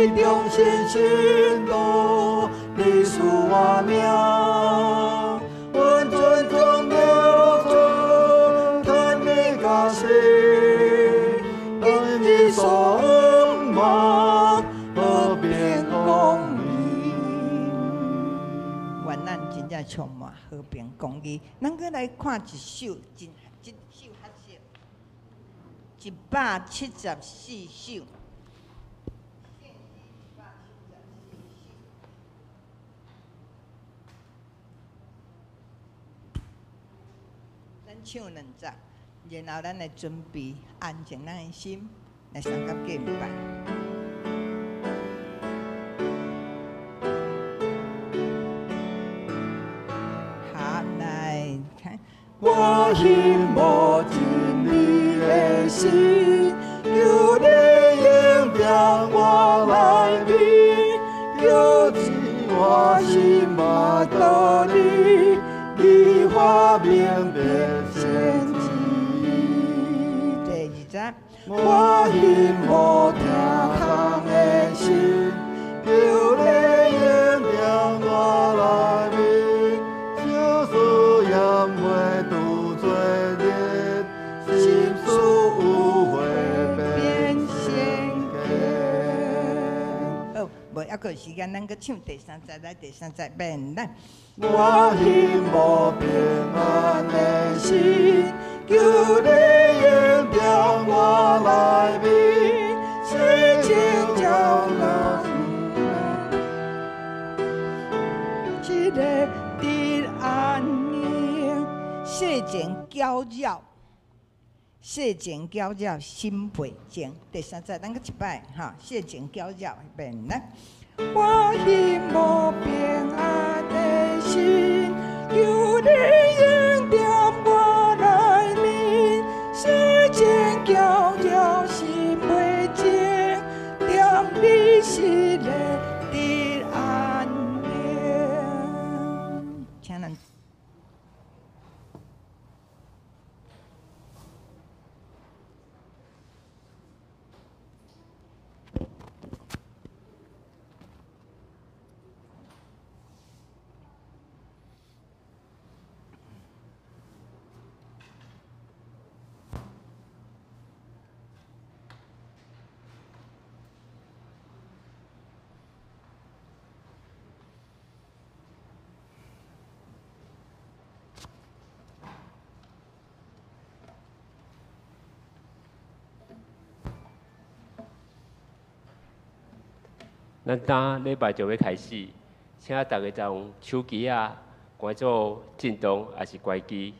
你忠心信道，你赐我命，阮尊重了主，趁你家世，当你所望，和平公义。愿咱真正充滿和平公義。咱閣來看一首，真這首較少，174首。咱唱兩節，然後咱來準備安靜咱的心，來三甲敬拜。好，來看。我心無真理的心，求你應在我內面，求賜我心嘛道理，你發明白先知。第二節，我心無聽空的心，求你應在我內面，小事也袂拄做日，心事有話變成假。好，無猶閣有時間，咱閣唱第三節，來第三節免來。我心無平安的心，求你應在我內面，洗淨照人，這个得安寧，世情攪擾，世情攪擾心袂靜。第三節，咱閣一擺哈，世情攪擾免來。我心無平安的心，求你應在我內面，世情攪擾心袂靜，踮你心內得安寧。請咱。咱今禮拜就欲開始，請大家將手機仔關做震動，抑是關機。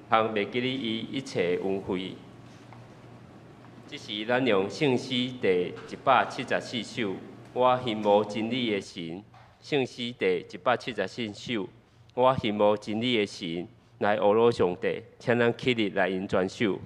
通袂記得伊一切恩惠。這時，咱用聖詩第174首，我欣慕真理的神。聖詩第174首，我欣慕真理的神，來呵咾上帝，請咱起立來用全首。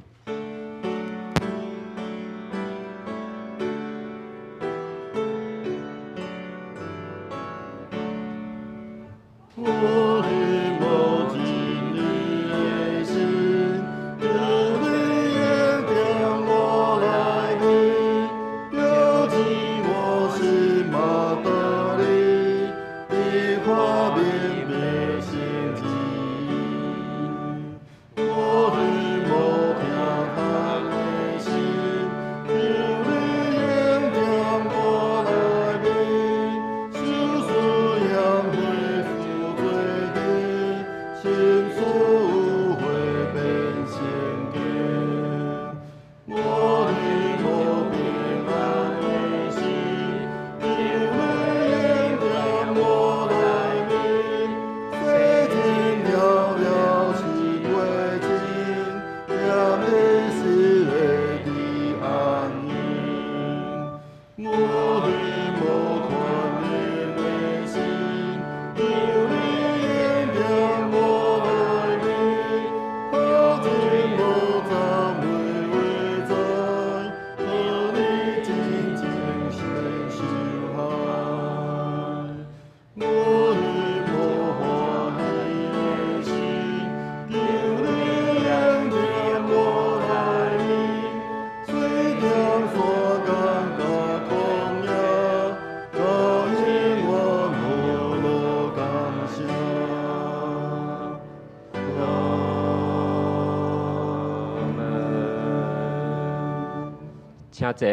請坐。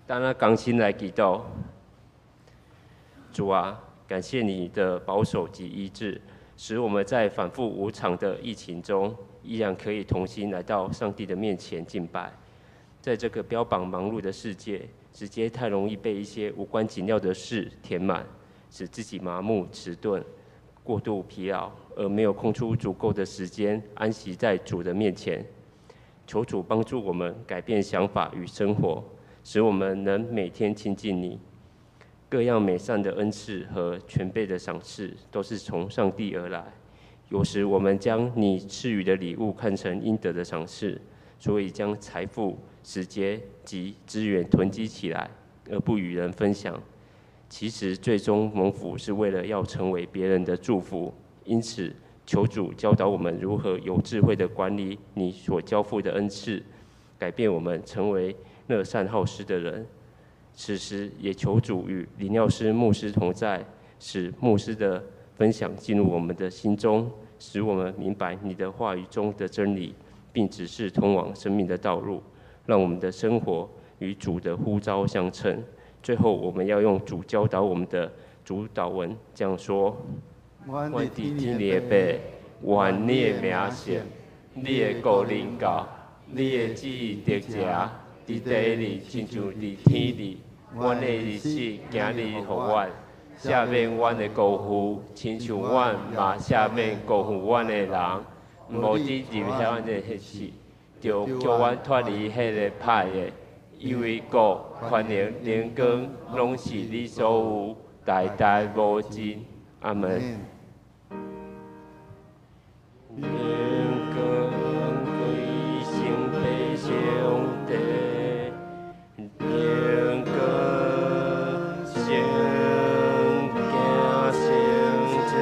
當咱同心來祈禱，主啊，感謝你的保守及醫治，使我們在反覆無常的疫情中，依然可以同心來到上帝的面前敬拜。在這個標榜忙碌的世界，直接太容易被一些無關緊要的事填滿，使自己麻木遲鈍、過度疲勞，而沒有空出足夠的時間安息在主的面前。求主幫助我們改變想法與生活，使我們能每天親近你。各樣美善的恩賜和全備的賞賜，都是從上帝而來。有時我們將你賜予的禮物看成應得的賞賜，所以將財富、時間及資源囤積起來，而不與人分享。其實最終蒙福是為了要成為別人的祝福，因此，求主教導我們如何有智慧地管理你所交付的恩賜，改變我們成為樂善好施的人。此時也求主與林藥師牧師同在，使牧師的分享進入我們的心中，使我們明白你的話語中的真理，並指示通往生命的道路，讓我們的生活與主的呼召相稱。最後，我們要用主教導我們的主禱文這樣說：阮佇天的父，願你的名聖，你的國臨到，你的旨意得成，佇地裡親像佇天裡。阮的日子今日予阮，赦免阮的辜負，親像阮嘛赦免辜負阮的人。毋好入阮的試，著救阮脫離彼个歹的，因為國、權能、榮光，攏是你所有，代代無盡。阿門。榮光歸聖父上帝，榮光聖子聖神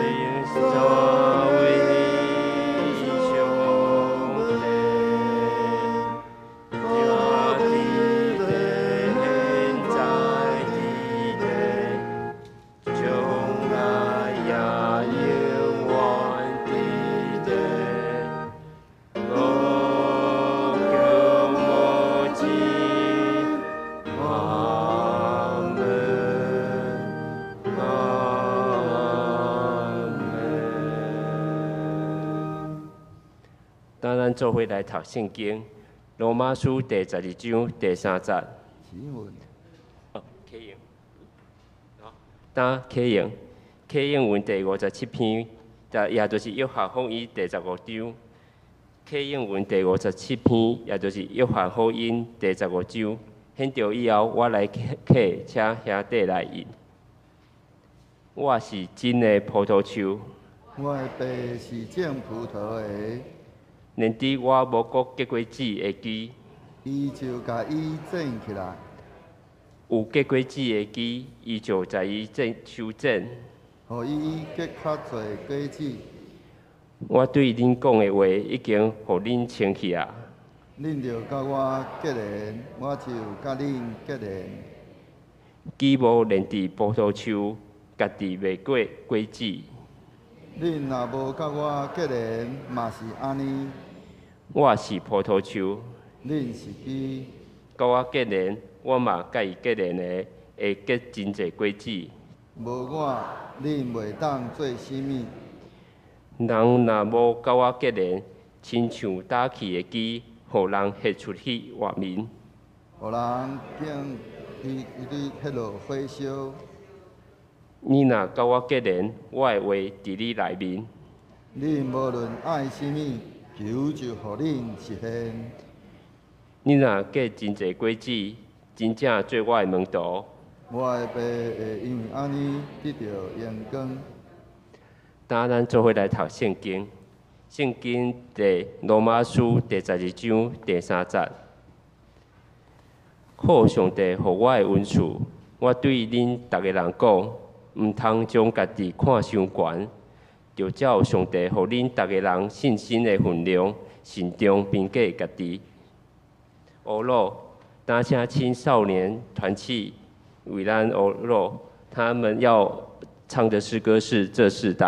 三位上帝，今佇地，現在佇地，將來也永遠佇地，無窮無盡，阿門，阿門。當咱做伙來讀聖經，《羅馬書》第12章第3節。哦，啟英。好，當啟英，啟英文第57篇也就是約翰福音第十五章。啟應文第五十七篇，也就是約翰福音第十五章。獻著以後，我來客，請兄弟來印。我是真的葡萄樹。我的爸是種葡萄的。連佇我無閣結果子的枝，伊就共伊剪起來。有結果子的枝，伊就共伊剪修剪，予伊結較濟果子。我對恁講的話已經予恁清氣啊。恁著佮我結連，我就佮恁結連。枝無連佇葡萄樹，家己袂結果子。恁若無佮我結連，嘛是按呢。我是葡萄樹，恁是枝。佮我結連，我嘛佮伊結連的，會結真濟果子。無我，恁袂當做啥物。人若無佮我結連，親像焦去的枝，予人掷出去外面。予人揀去去彼落火燒。你若佮我結連，我的話佇你內面。恁無論愛啥物，求就予恁實現。你若結真濟果子，真正做我的門徒。我的爸會因為按呢得著榮光。今咱做伙來讀聖經，聖經佇羅馬書第十二章第三節。靠上帝予我的恩賜，我對恁逐个人講，毋通將家己看傷懸，著照上帝予恁逐个人信心的分量，慎重評價家己。歐魯，當請青少年團契為咱歐魯，他們要唱的詩歌是《這世代》。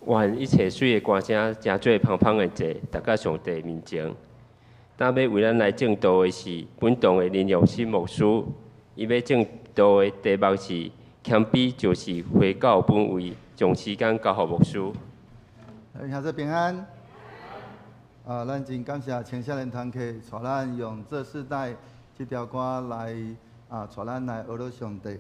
願一切媠的歌聲，成做芳芳的祭，達到上帝面前。今欲為咱來證道的是本堂的林永新牧師，伊欲證道的題目是謙卑就是回到本位，將時間交予牧師。兄弟平安。啊，咱真感謝青少年團契帶咱用這世代這條歌來啊，帶咱來學著上帝。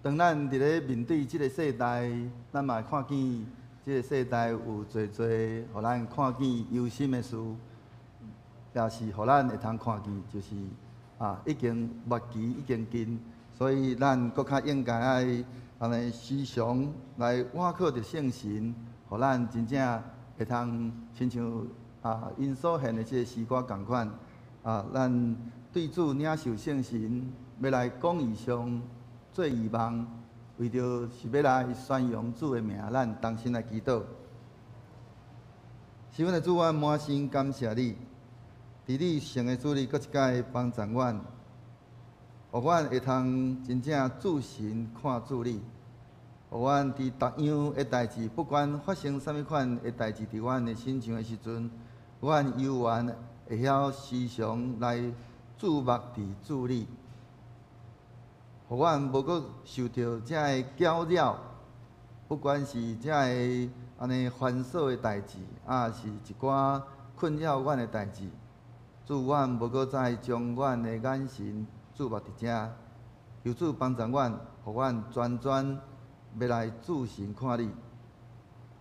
當咱佇咧面對這个世代，咱嘛會看見這个世代有濟濟，予咱看見憂心的事，也是予咱會通看見，就是啊，已經末期已經近，所以咱閣較應該愛按呢時常來倚靠著聖神，予咱真正會通親像啊，𪜶所獻的這个詩歌仝款啊，咱對主領受聖神，欲來講異象，做異夢，為著是欲來宣揚主的名，咱同心來祈禱。是阮的主，阮滿心感謝你，佇你聖的主日，閣一擺幫助阮，予阮會通真正注神看主你，予阮佇逐樣的代誌，不管發生啥物款的代誌，佇阮的身上的時陣，阮猶原會曉時常來注目佇主你。予阮無閣受著遮个攪擾，不管是遮个按呢繁瑣的代誌，抑是一寡困擾阮的代誌，主，阮無閣再將阮的眼神注目佇遮，求主幫助阮，予阮專專欲來注神看你，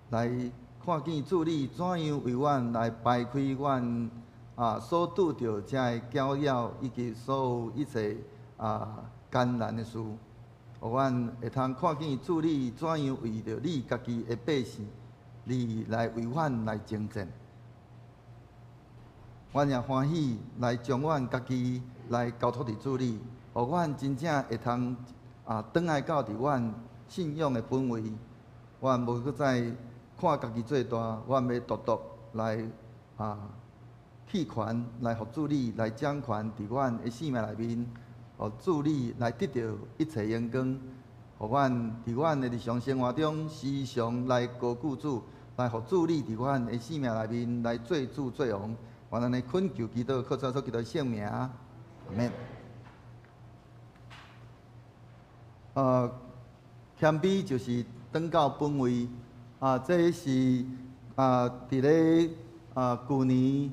來看見主你怎樣為阮來排開阮啊所拄著遮个攪擾，以及所有一切啊艱難的事，予阮會通看見主你怎樣為著你家己的百姓，你來為阮來征戰。阮也歡喜來將阮家己來交託佇主你，予阮真正會通啊轉來到佇阮信仰的本位。阮無閣再看家己做大，阮欲獨獨來啊棄權，來予主你來掌權佇阮的生命內面。予主你來得著一切榮光，予阮佇阮的日常生活中時常來高舉主，來予主你佇阮的生命內面來做主做王。願咱的懇求祈禱，靠主耶穌基督的聖名，阿們。謙卑就是轉到本位，啊，這是啊，佇咧啊，舊年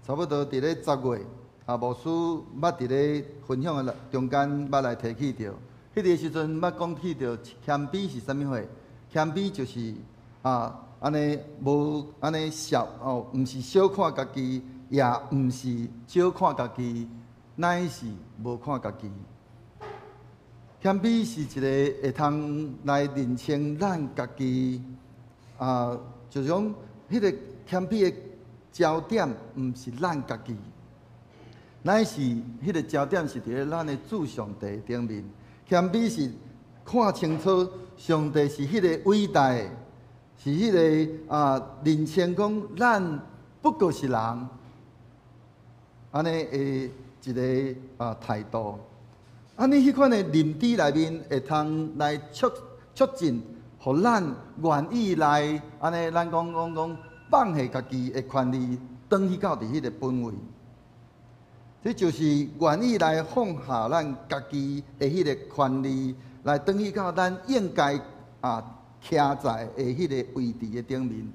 差不多佇咧10月。啊，牧師捌佇咧分享的中間捌來提起著，彼个時陣捌講起著謙卑是啥物貨？謙卑就是啊，按呢無按呢小哦，毋是小看家己，也毋是少看家己，乃是無看家己。謙卑是一个會通來認清咱家己啊，就是講彼个謙卑的焦點，毋是咱家己。乃是彼个焦點是佇咧咱的主上帝頂面，謙卑是看清楚上帝是彼个偉大的，是彼个啊認清講咱不過是人，按呢的一个啊態度。按呢彼款的認知內面會通來促進，予咱願意來按呢，咱講講講放下家己的權利，轉去到佇彼个本位。這就是願意來放下咱家己的彼个權利，來轉去到咱應該啊徛在的彼个位置的頂面。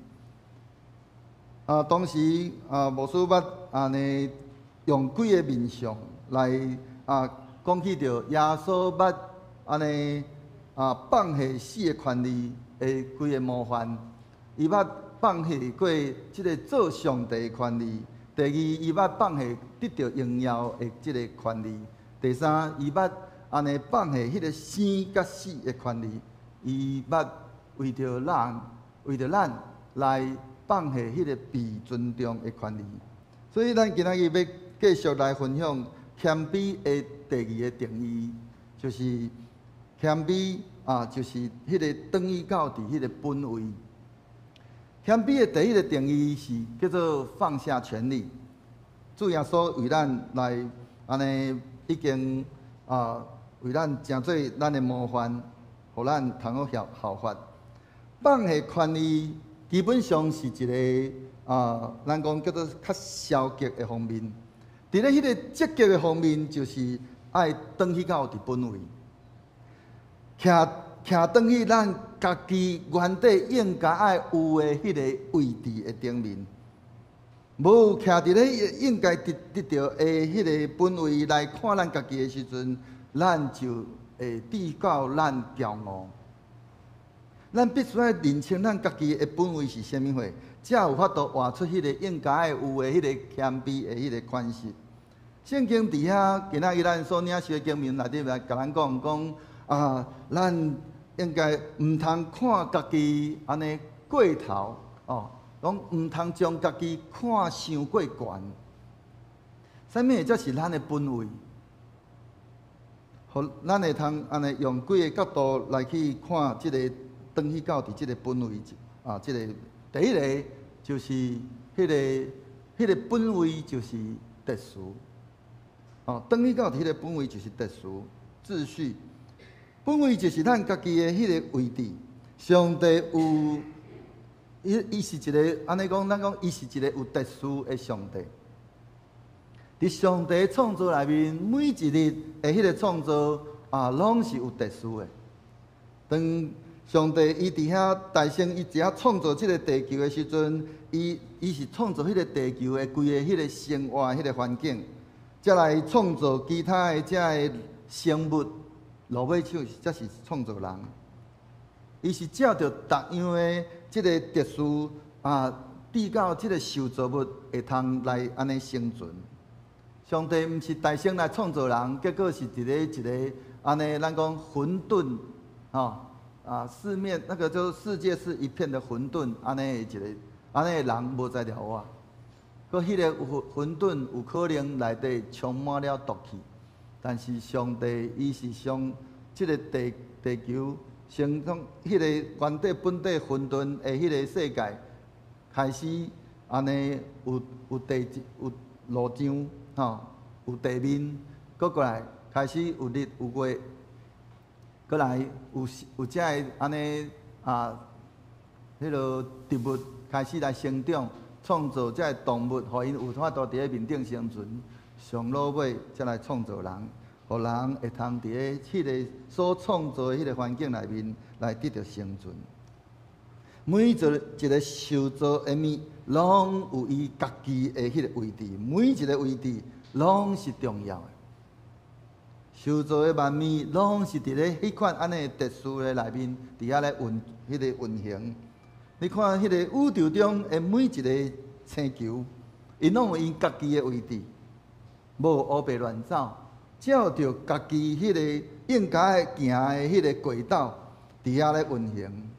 啊，當時啊，牧師捌按呢用幾个面向來啊講起著耶穌捌按呢啊放下死的權利的幾个模範，伊捌放下過這个做上帝的權利。第二，伊捌放下得著榮耀的這个權利；第三，伊捌按呢放下彼个生佮死的權利。伊捌為著咱，為著咱來放下彼個被尊重的權利。所以，咱今仔日欲繼續來分享謙卑的第二个定義，就是謙卑啊，就是彼个轉去到佇彼个本位。謙卑的第一个定義是叫做放下權利。主耶穌為咱來按呢，已經啊為咱成做咱的模範，予咱通好效法。放下權利基本上是一个啊，咱講叫做較消極的方面。佇咧彼个積極的方面，就是愛轉去到佇本位。徛徛轉去咱家己原底應該愛有的彼個位置的頂面，無徛佇咧應該得著的彼個本位來看咱家己的時陣，咱就會致到咱驕傲。咱必須愛認清咱家己的本位是啥物貨，才有法度活出彼個應該愛有的彼個謙卑的彼個款式。聖經佇遐今仔日咱所領受的經文內底來共咱講講啊，咱應該毋通看家己按呢過頭哦，講毋通將家己看傷過懸。啥物才是咱的本位？予咱會通按呢用幾个角度來去看這个轉去到佇這个本位啊，這个第一个就是彼个本位就是秩序。哦，轉去到佇彼个本位就是秩序、秩序。本位就是咱家己的彼个位置。上帝有，伊是一个按呢講，咱講伊是一个有秩序的上帝。佇上帝創造內面，每一日的彼個創造啊，攏是有秩序的。當上帝伊佇遐大先，伊佇遐創造這个地球的時陣，伊是創造彼個地球的規个彼個生活彼個環境，才來創造其他的這个生物，落尾就是才是創造人。伊是照著逐樣的這个秩序啊，致到這个受造物會通來按呢生存。上帝毋是大先來創造人，結果是佇咧一个按呢，咱講混沌，吼啊，四面那個就世界是一片的混沌，按呢一个按呢人無才調活。閣彼个混沌有可能內底充滿了毒氣，但是上帝伊是將這个地球先從彼个原底本底混沌的彼個世界開始，按呢有地有路障。吼，有地面，閣過來開始有日有月，閣來有這个按呢啊，彼个植物開始來生長，創造這个動物，予𪜶有法度佇咧面頂生存。上落尾才來創造人，予人會通佇咧彼个所創造的彼個環境內面來得著生存。每一個受造的物，攏有伊家己的彼个位置，每一個位置攏是重要的。受造的萬物攏是佇咧彼款按呢秩序的內面，佇遐咧運彼个運行。你看彼個宇宙中的每一個星球，𪜶攏有𪜶家己的位置，無烏白亂走，照著家己彼个應該行的彼个軌道，佇遐咧運行。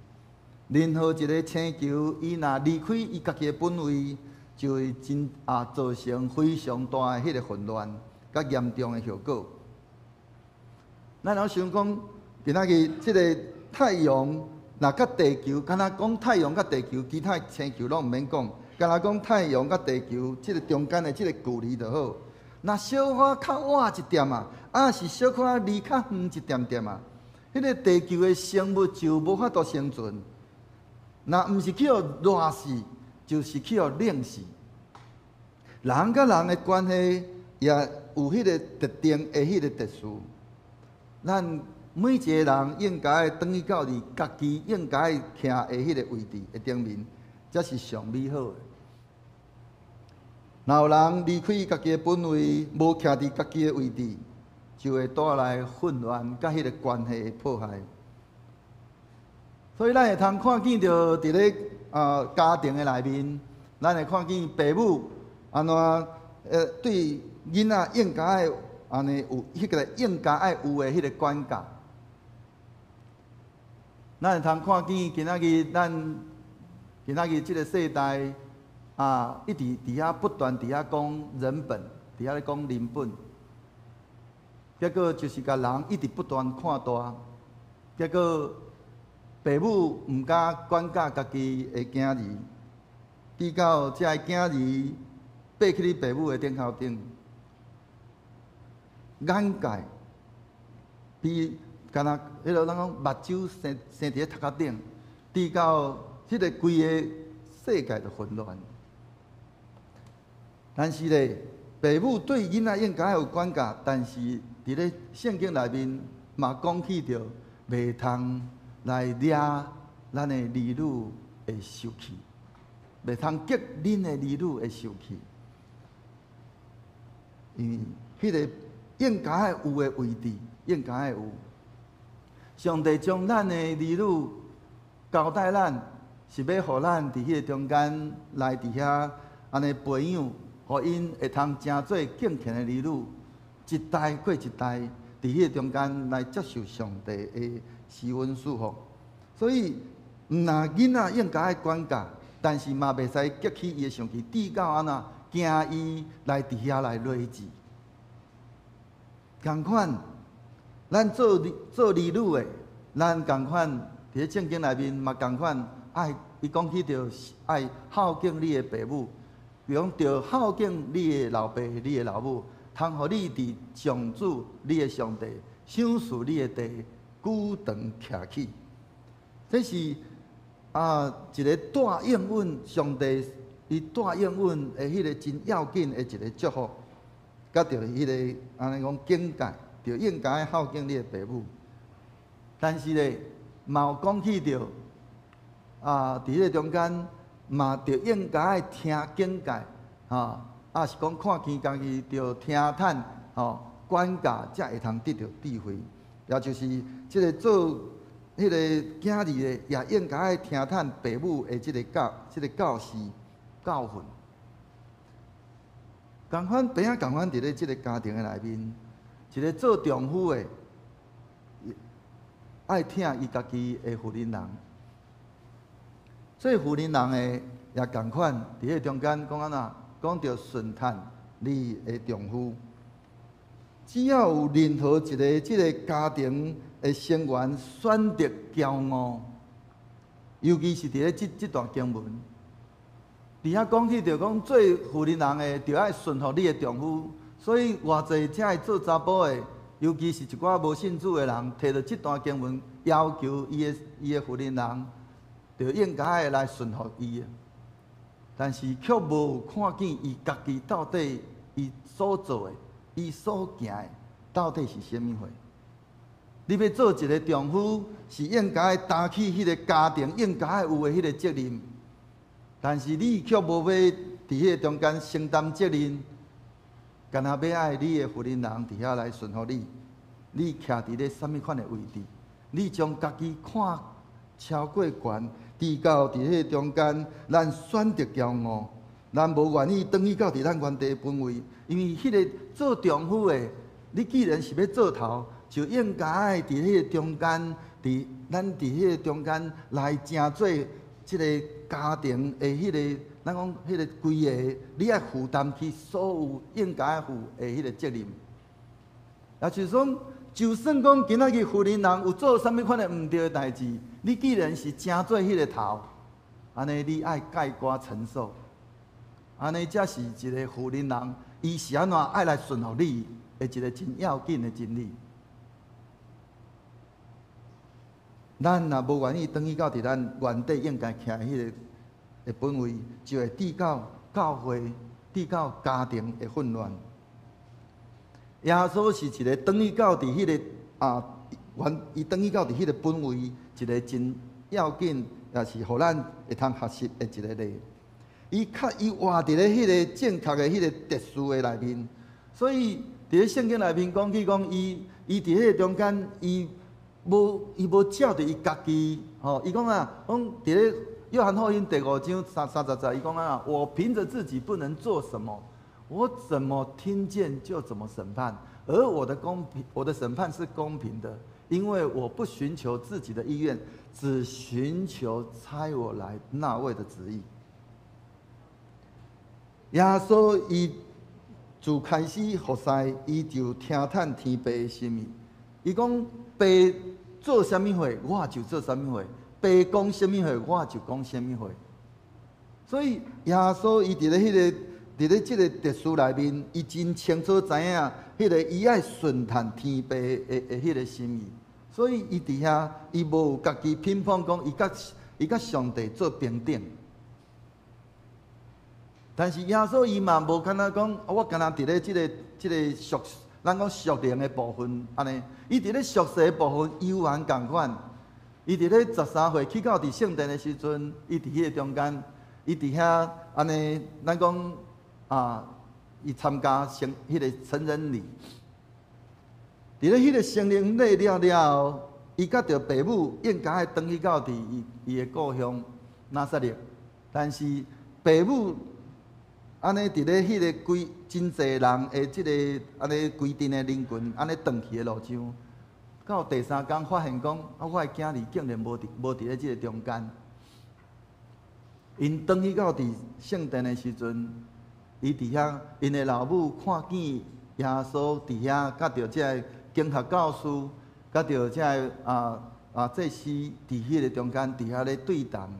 任何一个星球，伊若離開伊家己的本位，就會真啊造成非常大的彼个混亂，佮嚴重的後果。咱若想講，今仔日這个太陽若佮地球，敢若講太陽佮地球，其他星球攏毋免講，敢若講太陽佮地球這个中間的這个距離就好。若小可較晚一點啊，抑是小可離較遠一點點啊，彼个地球的生物就無法度生存。若毋是去予熱死，就是去予冷死。人佮人的關係也有彼个特定的彼个秩序。咱每一個人應該轉去到佇家己應該徛的彼个位置的頂面，才是上美好的。若有人離開家己的本位，無徛佇家己的位置，就會帶來混亂佮彼个關係的破壞。所以咱會通看見著佇咧啊家庭的內面，咱會看見爸母按怎對囡仔應該愛按呢有彼个應該愛有的彼个管教。咱會通看見今仔日咱今仔日這个世代啊，一直佇遐不斷佇遐講人本，佇遐咧講人本，結果就是共人一直不斷看大，結果爸母毋敢管教家己的囝兒，直到這个囝兒爬去爸母的頂頭頂，眼界比敢若彼个咱講目睭生佇咧頭殼頂，直到彼个規个世界就混亂。但是咧，爸母對囡仔應該有管教，但是佇咧聖經內面嘛講起著，袂通來掠咱的兒女會受氣，袂通激恁的兒女會受氣，因為彼个應該愛有的位置，應該愛有。上帝將咱的兒女交代咱，是欲予咱佇彼个中間來佇遐按呢培養，予𪜶會通成做敬虔的兒女，一代過一代，佇彼个中間來接受上帝的施恩賜福。所以，毋但囡仔應該愛管教，但是嘛袂使激起伊的生氣，至到按怎驚伊來佇遐來累死。仝款，咱做兒女的，咱仝款佇咧聖經內面嘛仝款愛，伊講起著愛孝敬你的爸母，伊講著孝敬你的老爸、你的老母，通予你佇上主你的上帝賞賜你的地久長徛起。這是一个大應允，上帝伊大應允的彼个真要緊的一个祝福，佮著彼个按呢講警戒，著應該孝敬你的爸母。但是咧，嘛有講起著佇彼个中間嘛，著應該聽警戒，吼，是講看見家己著聽趁，吼，管教才會通得著智慧，也就是這个做彼个囝兒的也應該愛聽趁爸母的這个教示教訓。仝款，平仔仝款佇咧這个家庭的內面，一个做丈夫的愛疼伊家己的婦人人，做婦人人的也仝款佇彼个中間講按怎，講著順趁你的丈夫。只要有任何一个這个家庭的成員選擇驕傲，尤其是佇咧這段經文，佇遐講起著講做婦人人的，著愛順服你的丈夫。所以偌濟遮的做查埔的，尤其是一寡無信主的人，提著這段經文，要求伊的婦人人，著應該來順服伊的。但是卻無看見伊家己到底伊所做的，伊所行的到底是啥物貨？你欲做一个丈夫，是應該擔起彼个家庭應該有的彼个責任，但是你卻無欲佇彼个中間承擔責任，干焦欲愛你的婦人人佇遐來順服你，你徛佇咧啥物款的位置？你將家己看超過懸，直到佇彼个中間，咱選擇驕傲，咱無願意轉去到佇咱原地的本位，因為彼个做丈夫的，你既然是欲做頭，就應該佇彼个中間，佇咱佇彼个中間來成做這個家庭的彼个，咱講彼个規个，你愛負擔起所有應該負的彼个責任。也就是講，就算講今仔日婦人人有做啥物款的毋對的代誌，你既然是成做彼个頭，按呢你愛概括承受。按呢才是一个婦人人，伊是按怎愛來順服你的一个真要緊的真理。咱若無願意轉去到佇咱原底應該徛彼个的本位，就會致到教會、致到家庭的混亂。耶穌是一个轉去到佇彼个原伊轉去到佇彼个本位，一个真要緊，也是予咱會通學習的一个例。伊較伊活佇咧彼个正確的彼个秩序的內面，所以佇咧聖經內面講起講，伊佇彼個中間，伊無照著伊家己，吼，伊講啊，講佇咧約翰福音第五章30節，伊講啊，我憑著自己不能做什麼，我怎麼聽見就怎麼審判，而我的公平，我的審判是公平的，因為我不尋求自己的意願，只尋求差我來那位的旨意。耶穌伊自開始服侍，伊就聽趁天父的心意。伊講爸做啥物貨，我就做啥物貨；爸講啥物話，我就講啥物話。所以耶穌伊佇咧彼个佇咧這个秩序內面，伊真清楚知影，彼个伊愛順趁天父的彼个心意。所以伊佇遐，伊無有家己評判講，伊佮上帝做平等。但是耶穌伊嘛無干焦講，我干焦佇咧這个屬咱講屬靈的部分按呢，伊佇咧屬世的部分猶原仝款。伊佇咧13歲去到佇聖殿的時陣，伊佇彼个中間，伊佇遐按呢，咱講啊，伊參加成彼个成人禮。佇咧彼个成人禮了了後，伊佮著爸母應該愛轉去到佇伊伊的故鄉拿撒勒，但是爸母按呢佇咧彼个規真濟人的這个按呢規陣的人群按呢轉去的路上，到第三工發現講，啊，我的囝兒竟然無佇無佇咧這个中間。𪜶轉去到佇聖殿的時陣，伊佇遐，𪜶的老母看見耶穌佇遐，佮著這个經學教師，佮著這个祭司佇彼个中間佇遐咧對談。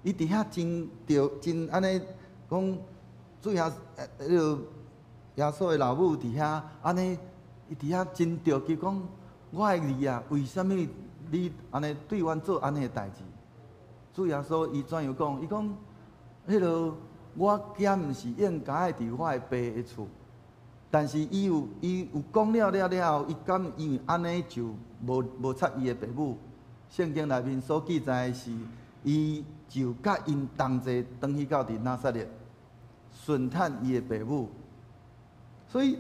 伊佇遐真著真按呢講，主耶彼个耶穌的老母佇遐按呢，伊佇遐真著急講。我的兒啊，為啥物你按呢對阮做按呢的代誌？主耶穌伊怎樣講？伊講：彼个我敢毋是應該佇我的爸的厝，但是伊有伊有講了了了後，伊敢因為按呢就無無插伊的爸母？聖經內面所記載的是，伊就佮𪜶同齊轉去到佇拿撒勒，順趁伊的爸母。所以，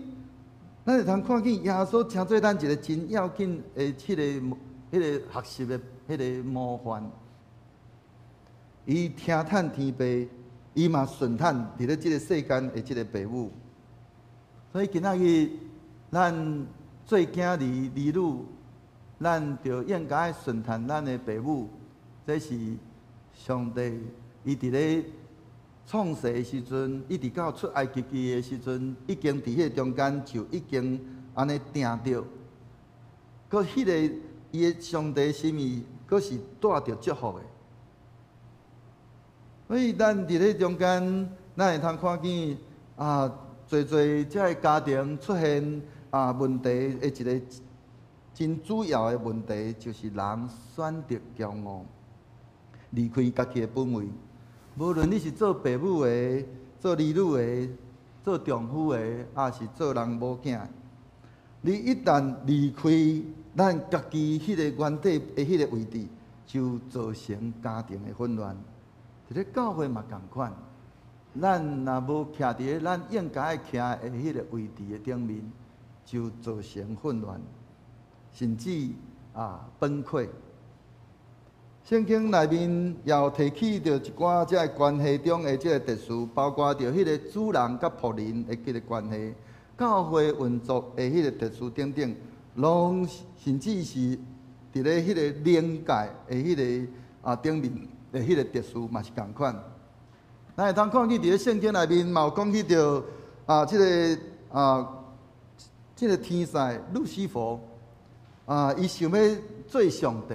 咱會通看見耶穌成做咱一個真要緊的彼个彼个學習的彼个模範。伊聽趁天父，伊嘛順趁佇咧這个世間的這个爸母。所以今仔日咱做囝兒兒女，咱就應該順趁咱的爸母。這是上帝伊佇咧創世的時陣，一直到出埃及記的時陣，已經佇彼个中間就已經按呢定著。閣彼个伊的上帝心意，閣是帶著祝福的。所以咱佇咧中間，咱會通看見啊，濟濟這个家庭出現啊問題的一個真主要的問題，就是人選擇驕傲，離開家己的本位。無論你是做爸母的、做兒女的、做丈夫的，抑是做人某囝，你一旦離開咱家己彼個原底的彼個位置，就造成家庭的混亂。佇咧教會嘛仝款，咱若無徛佇咧咱應該徛的彼個位置的頂面，就造成混亂，甚至啊崩潰。聖經內面也有提起著一寡這个關係中的這个特殊，包括著彼个主人佮僕人的彼个關係，教會運作的彼个特殊等等，攏甚至是佇咧彼個靈界的彼个啊頂面的彼個特殊嘛是仝款。咱會通看見佇咧聖經內面嘛有講起著啊，這个啊，這个天使路西弗啊，伊想欲做上帝。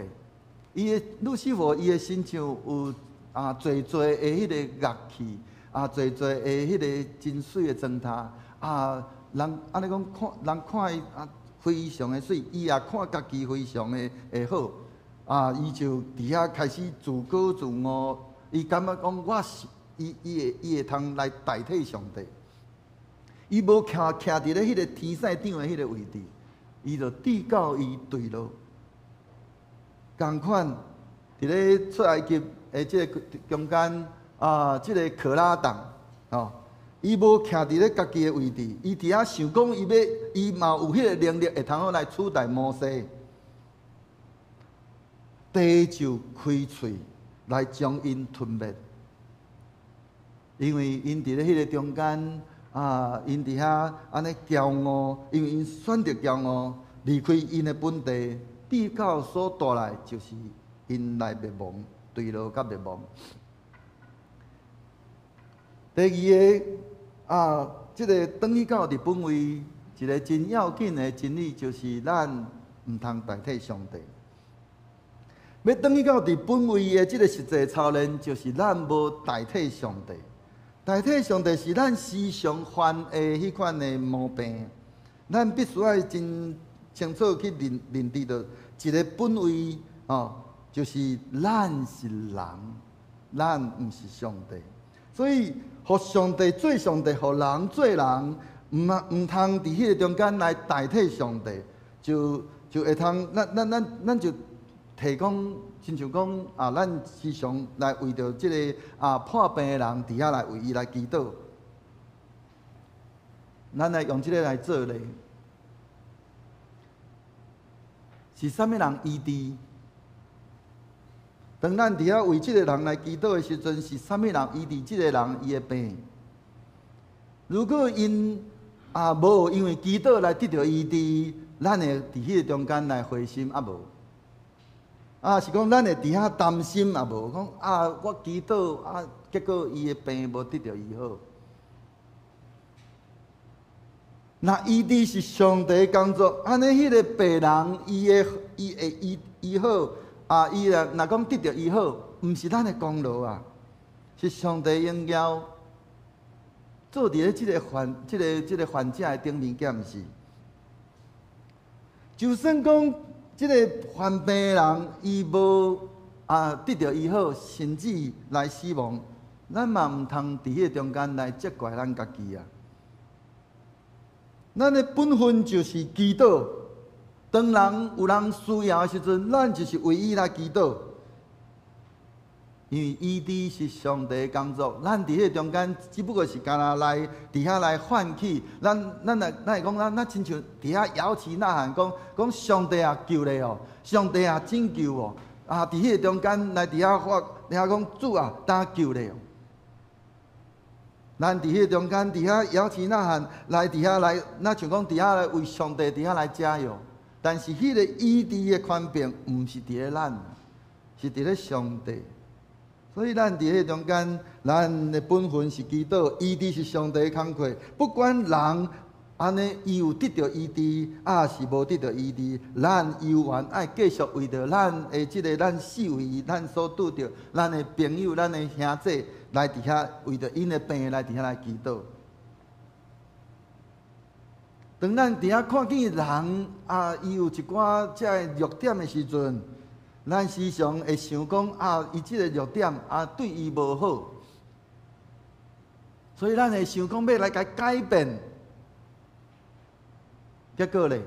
伊的路西弗，伊的身上有啊，濟濟的彼个樂器，啊，濟濟的彼个真媠的妝呔，啊，人按呢講看，人看伊啊，非常的媠，伊也看家己非常的的好，啊，伊就佇遐開始自高自傲，伊感覺講我是伊，伊會伊會通來代替上帝，伊無徛徛佇咧彼个天使長的彼个位置，伊就致到伊墜落。仝款，佇咧出埃及的這个中間啊，這个可拉黨，吼，伊無徛佇咧家己的位置，伊佇遐想講，伊欲，伊嘛有彼个能力會通好來取代摩西，地就開喙來將𪜶吞滅，因為𪜶佇咧彼個中間啊，𪜶佇遐按呢驕傲，因為𪜶選擇驕傲，離開𪜶的本地。致到所帶來就是𪜶來滅亡、墜落佮滅亡。第二个啊，這个轉去到佇本位，一个真要緊的真理，就是咱毋通代替上帝。欲轉去到佇本位的這个實際操練，就是咱無代替上帝。代替上帝是咱時常犯的彼款的毛病，咱必須愛真清楚去認認知著一个本位哦，就是咱是人，咱毋是上帝。所以，予上帝做上帝，予人做人，毋通佇彼个中間來代替上帝，就會通，咱就提講，親像講啊，咱時常來為著這个破病的人，佇遐來為伊來祈禱。咱來用這个來做例，是啥物人醫治？當咱佇遐為這个人來祈禱的時陣，是啥物人醫治這个人伊的病？如果𪜶無因為祈禱來得著醫治，咱會佇彼个中間來灰心抑無？是講咱會佇遐擔心抑無？講啊，我祈禱啊，結果伊的病無得著醫好。若醫治是上帝工作，按呢彼个病人伊會伊會醫醫好啊？伊若講得著醫好，毋是咱的功勞啊，是上帝榮耀做佇咧這个患這个這个患者的頂面，敢毋是？就算講這个患病的人伊無得著醫好，甚至來死亡，咱嘛毋通佇彼个中間來責怪咱家己啊！咱的本分就是祈禱。當人有人需要的時陣，咱就是為伊來祈禱。因為醫治是上帝的工作，咱佇彼个中間只不過是干焦來佇遐來喚起。咱會講，咱親像佇遐搖旗吶喊，講講上帝啊救咧哦，上帝啊拯救哦！啊，佇彼个中間來佇遐發，佇遐講主啊，當救咧哦。咱佇彼个中間，佇遐搖旗吶喊，來佇遐來，若像講佇遐來為上帝佇遐來加油。但是彼个醫治的權柄，毋是佇咧咱，是佇咧上帝。所以咱佇彼个中間，咱的本分是祈禱，醫治是上帝的工課。不管人按呢，伊有得著醫治，抑是無得著醫治，咱猶原愛繼續為著咱的這个咱四圍，咱所拄著咱的朋友、咱的兄弟，來佇遐為著𪜶的病來佇遐來祈禱。當咱佇遐看見人啊，伊有一寡這个弱點的時陣，咱時常會想講啊，伊這個弱點啊，對伊無好，所以咱會想講欲來共伊改變。結果咧，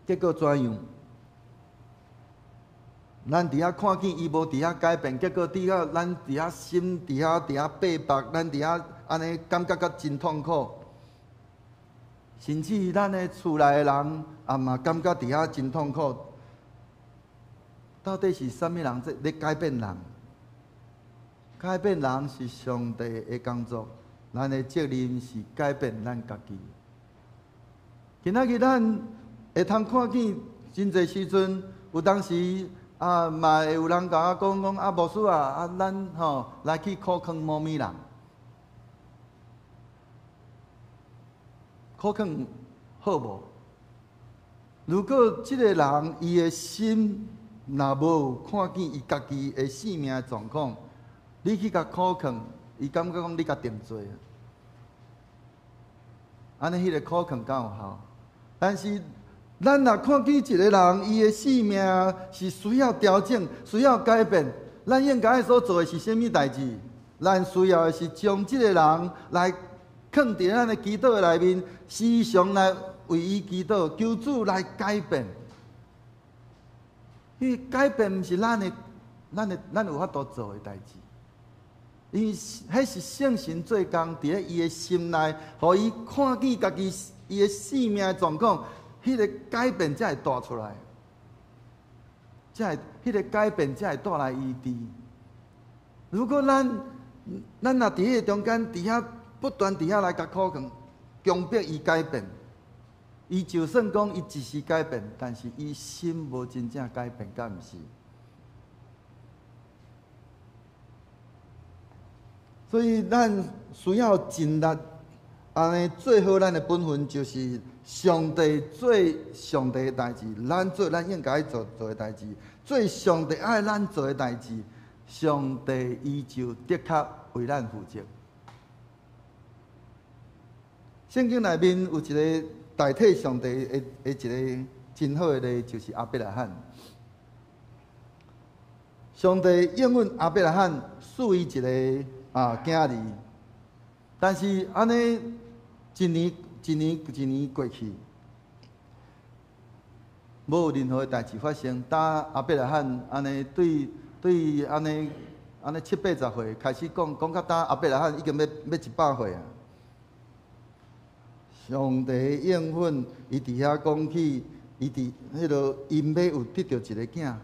結果怎樣？咱佇遐看見伊無佇遐改變，結果佇遐咱佇遐心佇遐佇遐八百，咱佇遐按呢感覺甲真痛苦，甚至咱的厝內的人也嘛感覺佇遐真痛苦。到底是啥物人在咧改變人？改變人是上帝的工作，咱的責任是改變咱家己。今仔日咱會通看見真濟時陣，有當時啊，嘛會有人共我講講啊，牧師啊，啊，咱吼來去苦勸某物人，苦勸好無？如果這個人伊的心若無看見伊家己的性命狀況，你去共苦勸，伊感覺講你共定罪，按呢彼个苦勸敢有效？但是，咱若看見一个人，伊的性命是需要調整、需要改變，咱應該所做的是啥物代誌？咱需要的是將這个人來囥佇咱的祈禱內面，時常來為伊祈禱，求主來改變。因為改變毋是咱的、咱的、咱有法度做的代誌。因為彼是聖神做工，佇咧伊的心內，予伊看見家己伊的性命狀況，彼个改變才會帶出來，才會彼个改變才會帶來醫治。如果咱若佇彼个中間，佇遐不斷佇遐來共苦勸，強迫伊改變，伊就算講伊一時改變，但是伊心無真正改變，敢毋是？所以咱需要盡力，按呢做好咱的本分，就是上帝做上帝的代誌，咱做咱應該做做的代誌，做上帝愛咱做的代誌，上帝伊就的確為咱負責。聖經內面有一个代替上帝的一个真好的例，就是亞伯拉罕。上帝應允亞伯拉罕賜伊一个囝兒，但是按呢，一年一年一年過去，無任何的代誌發生。當亞伯拉罕按呢對對按呢按呢七八十歲開始講，講到當亞伯拉罕已經欲欲100歲啊！上帝應允，伊佇遐講起，伊佇彼落𪜶欲有得著一个囝。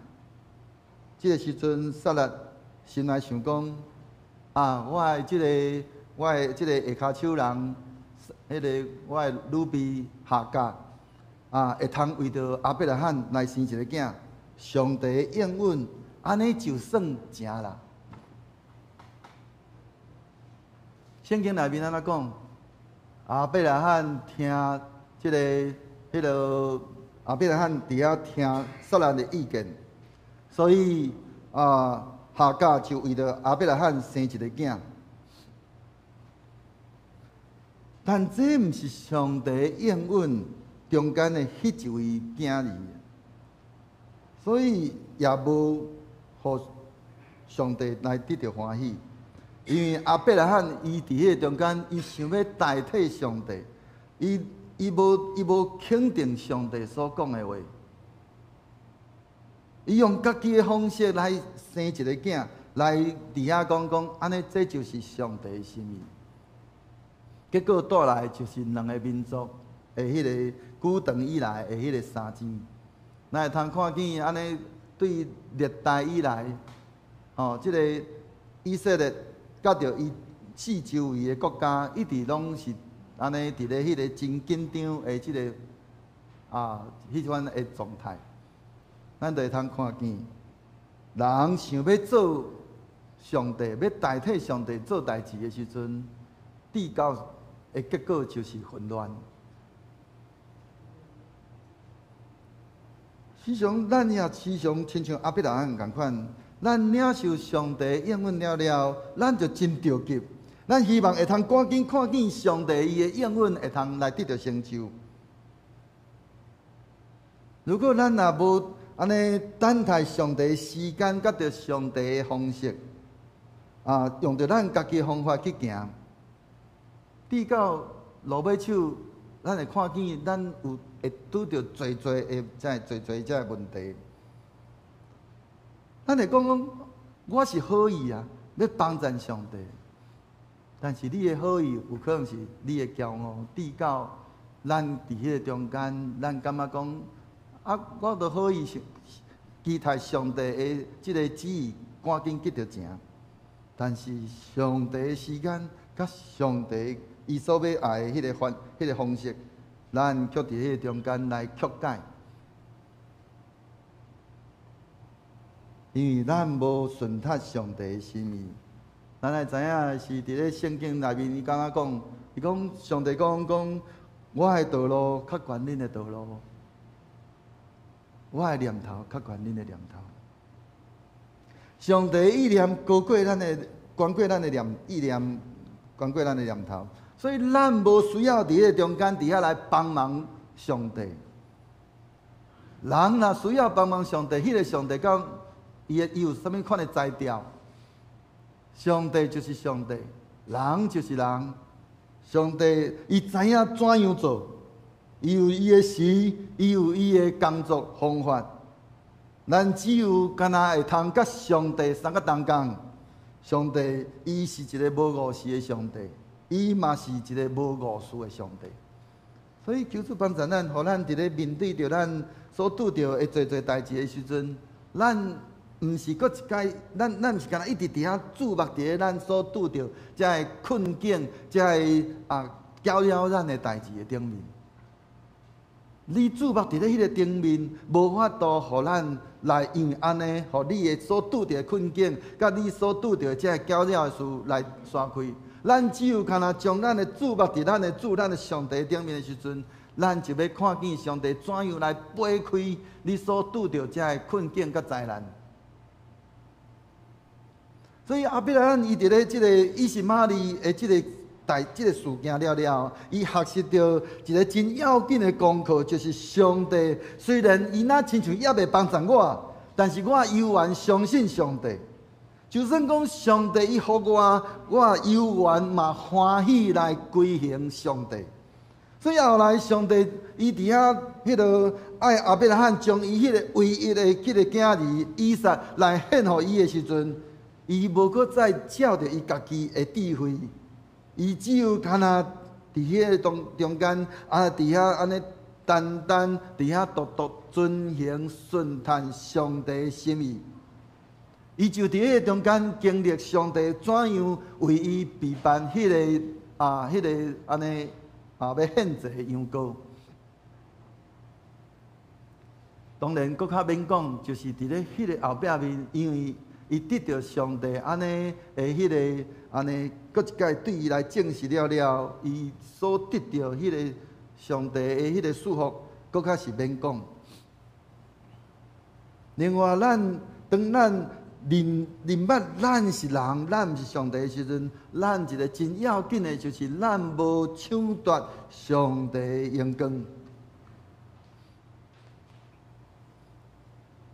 這个時陣，撒拉心內想講：啊，我的這个下跤手人，彼个我的女婢夏甲，啊，會通為著亞伯拉罕來生一个囝。上帝應允，按呢就算成啦。聖經內面按怎講？亞伯拉罕聽這个、彼个亞伯拉罕佇遐聽撒拉的意見，所以啊，夏甲就為著亞伯拉罕生一个囝。但這毋是上帝應允中間的彼一位囝兒，所以也無予上帝來得著歡喜。因為亞伯拉罕伊佇彼個中間，伊想欲代替上帝，伊無肯定上帝所講的話，伊用家己的方式來生一個囝，來佇遐講講，按呢這就是上帝的心意。結果帶來就是兩个民族的彼个古長以來的彼个相爭。咱會通看見按呢對歷代以來，吼，這个以色列佮著伊四周圍的國家，一直攏是按呢佇咧彼个真緊張的這个啊，彼款的狀態。咱就會通看見，人想欲做上帝，欲代替上帝做代誌的時陣，至到的結果就是混亂。時常咱也時常親像亞伯拉罕仝款，咱領受上帝應允了了，咱就真著急。咱希望會通趕緊看見上帝伊的應允會通來得著成就。如果咱若無按呢等待上帝時間，佮著上帝的方式，啊，用著咱家己的方法去行，至到落尾手，咱會看見咱有會拄著濟濟的這濟濟這个問題。咱會講講，我是好意啊，欲幫贊上帝，但是你的好意有可能是你的驕傲，至到咱佇彼個中間，咱感覺講啊，我都好意是期待上帝的這个旨意趕緊得著成，但是上帝的時間佮上帝伊所欲愛的彼个方式，咱卻佇彼个中間來曲解，因為咱無順服上帝的心意。咱會知影是佇咧聖經內面，伊敢若講，伊講上帝講講，我的道路較懸恁的道路，我的念頭較懸恁的念頭。上帝意念高過咱的，懸過咱的念意念，懸過咱的念頭。所以咱無需要佇彼个中間佇遐來幫忙上帝。人若需要幫忙上帝，彼个上帝講伊有啥物款的才調？上帝就是上帝，人就是人。上帝伊知影怎樣做，伊有伊的時，伊有伊的工作方法。咱只有敢若會通佮上帝相佮同工。上帝伊是一个無誤時的上帝，伊嘛是一个無誤事的上帝。所以求主幫助咱，予咱佇咧面對著咱所拄著的濟濟代誌的時陣，咱毋是閣一擺，咱毋是干焦一直佇遐注目佇咧咱所拄著這个困境、這个啊攪擾咱的代誌的頂面。你注目佇咧彼个頂面，無法度予咱來因為按呢，予你的所拄著的困境，佮你所拄著的這个攪擾的事來散開。咱只有干焦將咱的注目佇咱的主、咱的上帝頂面的時陣，咱就欲看見上帝怎樣來撥開你所拄著這个困境佮災難。所以亞伯拉罕伊佇咧這个以實瑪利的這个代、這个事件了了，伊學習著一个真要緊的功課，就是上帝雖然伊若親像猶未幫贊我，但是我猶原相信上帝。就算講上帝伊予我，我猶原嘛歡喜來歸行上帝。所以後來上帝伊佇遐彼落愛亞伯拉罕將伊彼個唯一的彼個囝兒以撒來獻予伊的時陣，伊無閣再照著伊家己的智慧，伊只有干焦佇彼个當中間啊，佇遐按呢單單佇遐獨獨遵行順趁上帝心意。伊就佇彼個中間經歷上帝怎樣為伊備辦彼个啊，彼个按呢啊，欲獻祭的羊羔。當然，閣較免講，就是佇咧彼个後壁面，因為伊得著上帝按呢的彼个按呢，閣一擺對伊來證實了了，伊所得著彼个上帝的彼個祝福，閣較是免講。另外，咱當咱認認捌咱是人，咱毋是上帝的時陣，咱一個真要緊的，就是咱無搶奪上帝的榮光。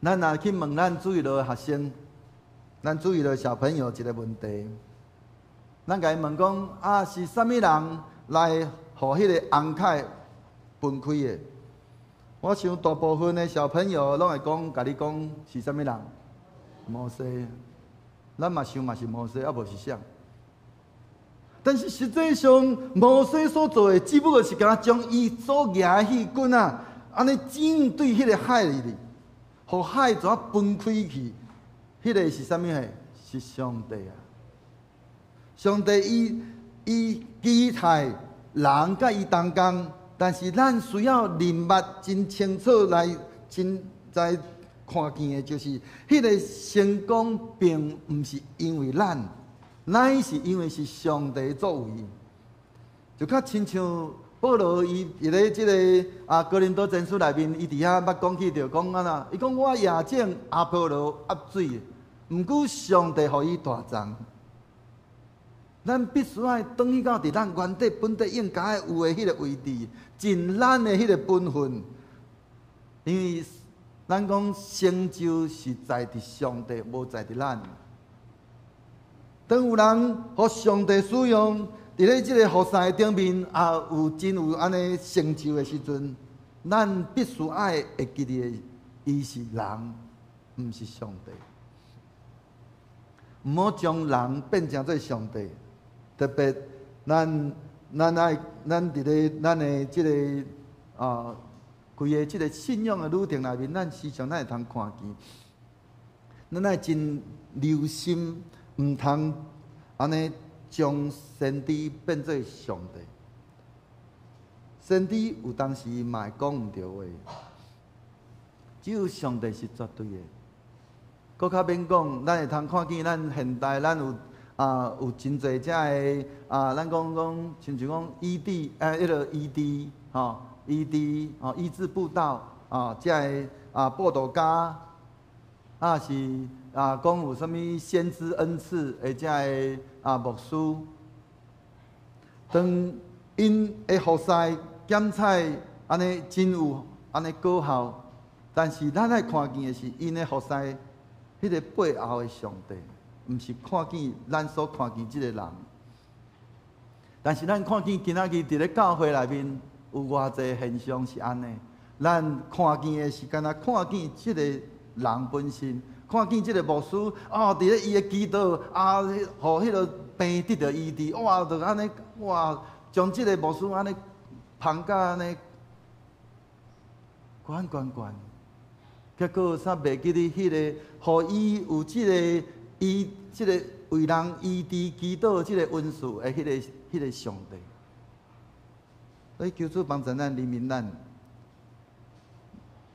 咱若去問咱主日學學生，咱主日學小朋友一個問題，咱共伊問講啊，是啥物人來予彼個紅海分開的？我想大部分的小朋友攏會講，共你講是啥物人？摩西，咱嘛想嘛是摩西，啊無是啥？但是實際上，摩西所做的，只不過是干焦將伊所舉的彼棍仔，按呢指對彼個海裡，予海怎分開去？彼個是啥物貨？是上帝啊！上帝伊伊期待人佮伊同工，但是咱需要認捌真清楚來真在看見的，就是彼個成功，並毋是因為咱，乃是因為是上帝作為。就較親像保羅伊佇咧這个啊哥林多前書內面，伊佇遐捌講起著講按怎，伊講我也種阿波羅壓水，毋過上帝予伊大長。咱必須愛轉去到佇咱原底本底應該有的彼个位置，盡咱的彼个本分，因為咱講成就是在佇上帝，無在佇咱。當有人予上帝使用，佇咧這个服侍頂面，也有真有按呢成就的時陣，咱必須愛會記得，伊是人，毋是上帝。毋好將人變成做上帝。特別咱咱愛咱佇咧咱的這个啊，規个這个信仰的旅程內面，咱時常咱會通看見，咱愛真留心，毋通按呢將先知變做上帝。先知有當時嘛會講毋對話，只有上帝是絕對的。閣較免講，咱會通看見咱現代，咱有啊有真濟遮个啊，咱講講，親像講醫治，彼个醫治吼，醫治吼，醫治佈道啊，遮个啊佈道家，啊是啊講有啥物先知恩賜的遮个啊牧師，當𪜶的服侍檢採按呢真有按呢果效，但是咱愛看見的是𪜶的服侍。彼个背後的上帝，毋是看見咱所看見這个人，但是咱看見今仔日佇咧教會內面有偌濟現象是按呢，咱看見的是干焦看見這个人本身，看見這个牧師哦，佇咧伊的祈禱啊，予彼个病得著醫治，哇，就按呢哇，將這个牧師按呢捧甲按呢懸懸懸。結果煞袂記得彼個，予伊有這个醫，這个為人醫治祈禱這个恩賜的彼個彼个上帝。所以求主幫助咱，憐憫咱。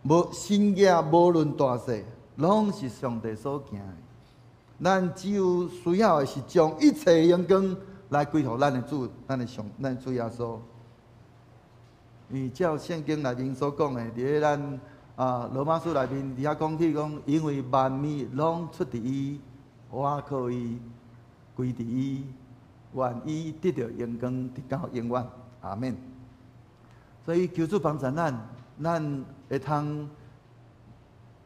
無神蹟無論大細，攏是上帝所行的。咱只有需要的是將一切榮光來歸予咱的主，咱的上，咱的主耶穌。因為照聖經內面所講的，佇咧咱。啊，羅馬書內面佇遐講起講，因為萬物攏出佇伊，倚靠伊，歸佇伊，願伊得著榮光，直到永遠。阿們。所以求主幫助咱，咱會通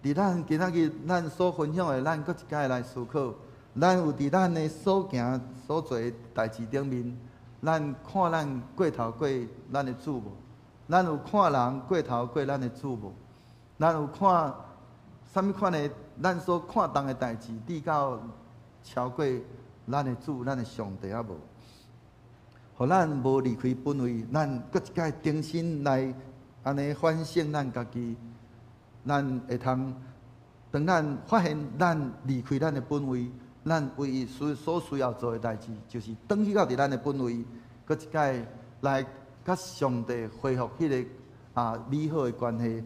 佇咱今仔日咱所分享的，咱閣一擺來思考，咱有佇咱的所行所做的代誌頂面，咱看咱過頭過咱的主無？咱有看人過頭過咱的主無？咱有看啥物款的？咱所看重的代誌，比較超過咱的主、咱的上帝啊無？予咱無離開本位，咱閣一擺重新來按呢反省咱家己，咱會通當咱發現咱離開咱的本位，咱唯一所需要做的代誌，就是轉去到佇咱的本位，閣一擺來佮上帝恢復彼个美好的關係。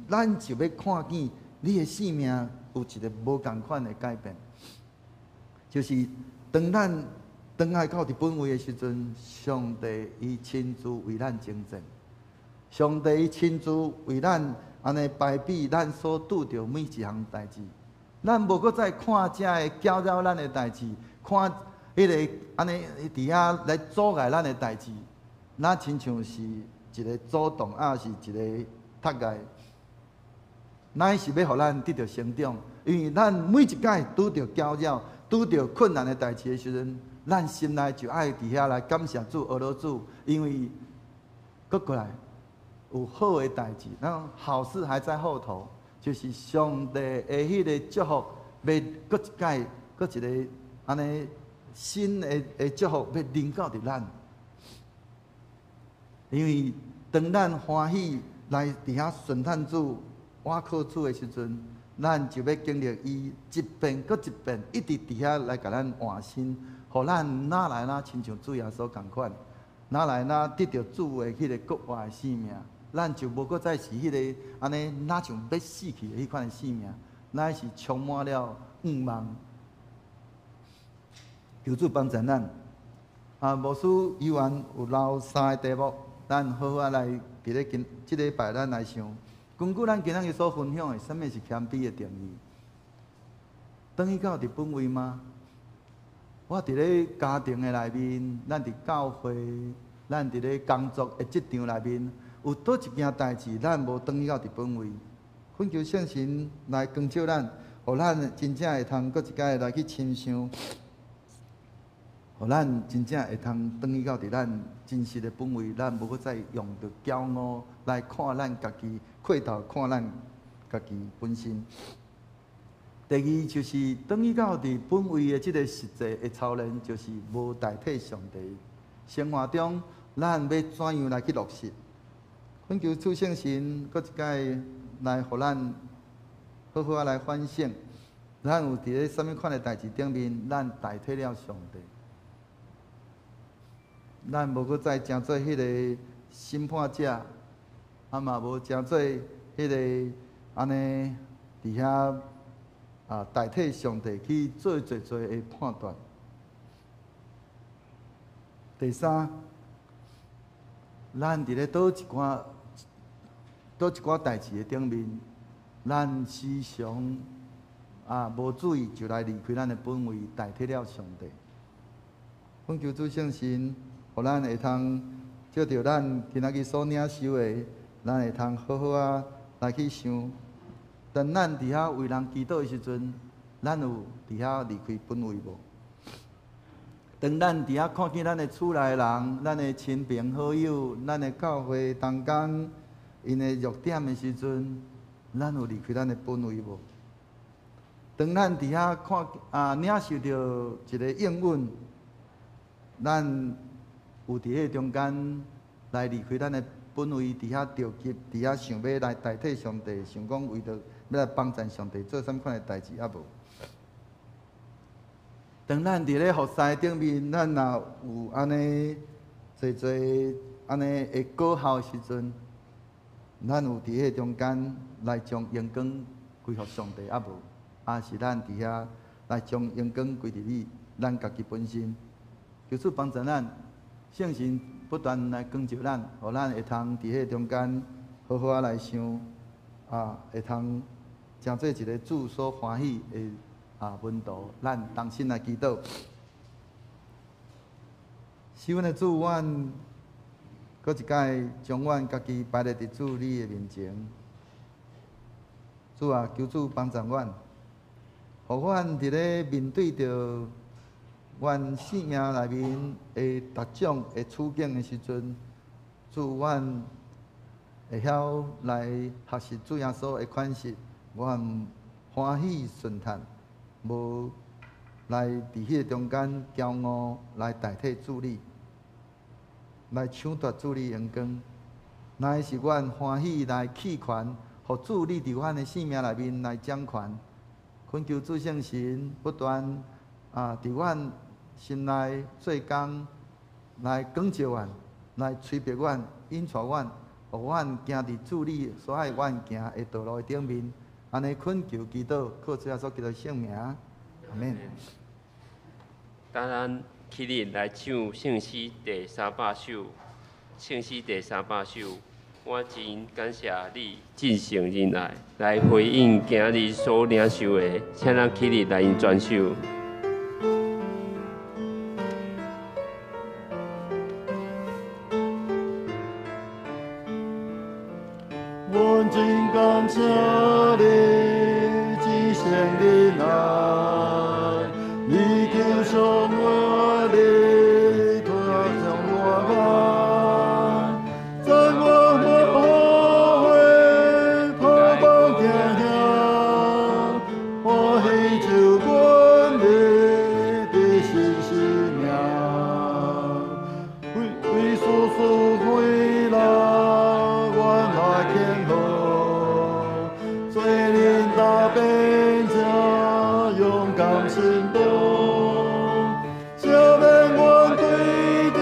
咱就欲看見你的生命有一个無仝款的改變，就是當咱轉來到佇本位的時陣，上帝伊親自為咱征戰，上帝伊親自為咱按呢排比咱所拄著每一項代誌。咱無閣再看遮个攪擾咱的代誌，看彼个按呢佇遐來阻礙咱的代誌，若親像是一个阻擋，抑是一个窒礙。乃是欲予咱得著成長，因為咱每一擺拄著攪擾、拄著困難的代誌的時陣，咱心內就愛佇遐來感謝主、阿羅主，因為閣過來有好的代誌，那好事還在後頭，就是上帝的彼个祝福，欲閣一擺、閣一个按呢新的祝福，欲臨到佇咱。因為當咱歡喜來佇遐順趁主、倚靠主的時陣，咱就欲經歷伊一遍閣一遍，一直佇遐來共咱換新，予咱若來若親像主耶穌仝款，若來若得著主的彼个復活的生命，咱就無閣再是彼个按呢若像欲死去的彼款的生命，乃是充滿了盼望。求主幫助咱。牧師猶原有留三個題目，咱好好仔來佇咧今這禮拜咱來想。根據咱今仔日所分享的，啥物是謙卑的定義？轉去到佇本位嗎？我佇咧家庭的內面，咱佇教會，咱佇咧工作的職場內面，有佗一件代誌，咱無轉去到佇本位。懇求聖神來光照咱，予咱真正會通閣一擺來去深想，予咱真正會通轉去到佇咱真實的本位，咱無閣再用著驕傲來看咱家己，回頭看咱家己本身。第二就是轉去到佇本位的這个實際的操練，就是無代替上帝。生活中，咱欲怎樣來去落實？懇求主聖神閣一擺來予咱好好仔來反省，咱有佇咧啥物款的代誌頂面，咱代替了上帝。咱無閣再成做彼个審判者，嘛無成做彼个按呢佇遐代替上帝去做濟濟的判斷。第三，咱佇咧佗一寡佗一寡代誌的頂面，咱時常無注意就來離開咱的本位，代替了上帝。懇求主聖神，予咱會通藉著咱今仔日所領受的，咱會通好好仔來去想。當咱佇遐為人祈禱的時陣，咱有佇遐離開本位無？當咱佇遐看見咱的厝內人、咱的親朋好友、咱的教會同工，𪜶的弱點的時陣，咱有離開咱的本位無？當咱佇遐看領受著一个應允，咱有佇彼個中間來離開咱的本位，佇遐著急，佇遐想欲來代替上帝，想講為著欲來幫贊上帝做啥物款的代誌猶無？當咱佇咧服侍頂面，咱若有按呢濟濟按呢會果效的時陣，咱有佇彼個中間來將榮光歸予上帝猶無？抑是咱佇遐來將榮光歸佇你咱家己本身？求主幫助咱，聖神不斷來光照咱，予咱會通佇彼個中間好好仔來想，會通成做一个主所歡喜的門徒。咱同心來祈禱。是阮的主，阮閣一擺將阮家己擺佇主你的面前。主啊，求主幫助阮，予阮佇咧面對著阮生命內面的逐種的處境的時陣，主，阮會曉來學習主耶穌的款式，阮歡喜順從，無來佇彼個中間驕傲來代替主你，來搶奪主你榮光。乃是阮歡喜來棄權，予主你佇阮的生命內面來掌權。懇求主聖神不斷佇阮心內做工，來光照阮，來催逼阮，引帶阮，予阮行佇主你所愛阮行的道路的頂面。按呢懇求祈禱，靠主耶穌基督聖名，阿們。當咱起立來唱聖詩第三百首，聖詩第三百首，我真感謝你盡誠仁愛來回應今日所領受的，請咱起立來用轉首。我真感謝你，至聖仁愛，你救贖我，你脫上我眼，在我無後悔，盼望行向，歡喜就阮你的新生命，為為事事回來，我來慶賀，罪人大變成勇敢行動，赦免我對的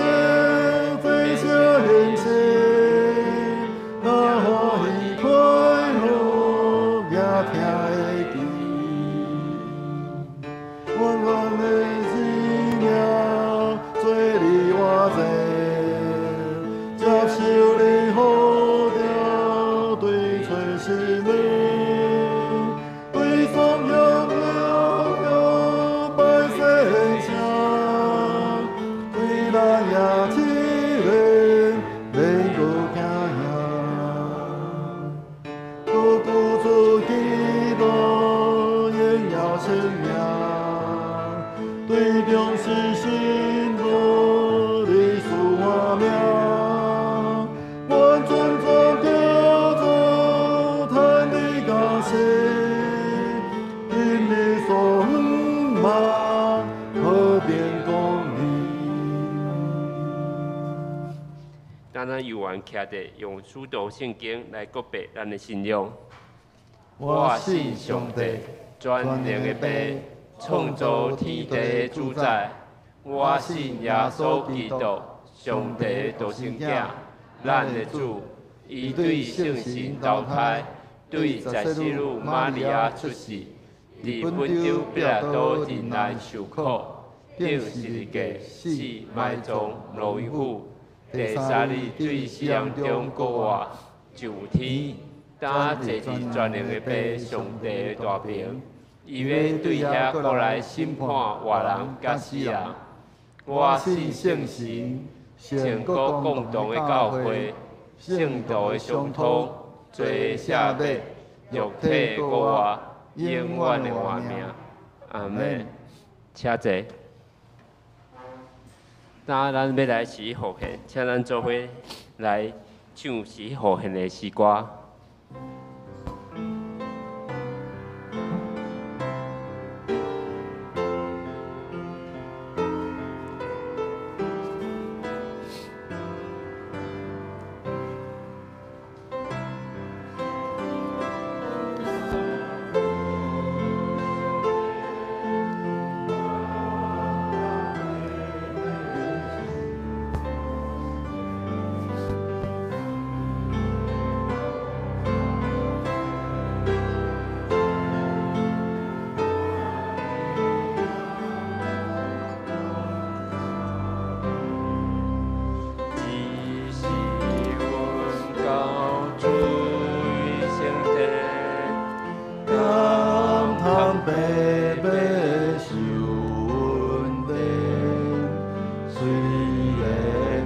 罪惡言行，那歡喜快樂也聽會記，阮阮的生命做你活祭，接受你呼召對找生命，對頌揚了拜聖者，對咱也一人能夠行行，高高主基督榮耀聖名，對中是信徒你賜我命，我尊重叫做嘆你高興，因你所望和平公義。當咱有緣徛佇用使徒聖經來告白咱的信仰。我信上帝，全能的父，創造天地的主宰。我信耶穌基督，上帝的獨生囝，咱的主。伊對聖神投胎，對在聖女瑪利亞出世，佇本丟彼拉多忍耐受苦，釘十字架，死埋葬，落陰府。第三日對死人中復活，上天，擔坐佇全能的父上帝的大爿，伊欲對遐過來審判活人佮死人。我信聖神，聖國共同的教會，聖徒的相通，罪赦免，肉體復活，永遠的活命。阿們。請坐。當咱欲來施奉獻，請咱做伙來唱施奉獻的詩歌。只是阮到主聖殿，感嘆白白受恩典，雖然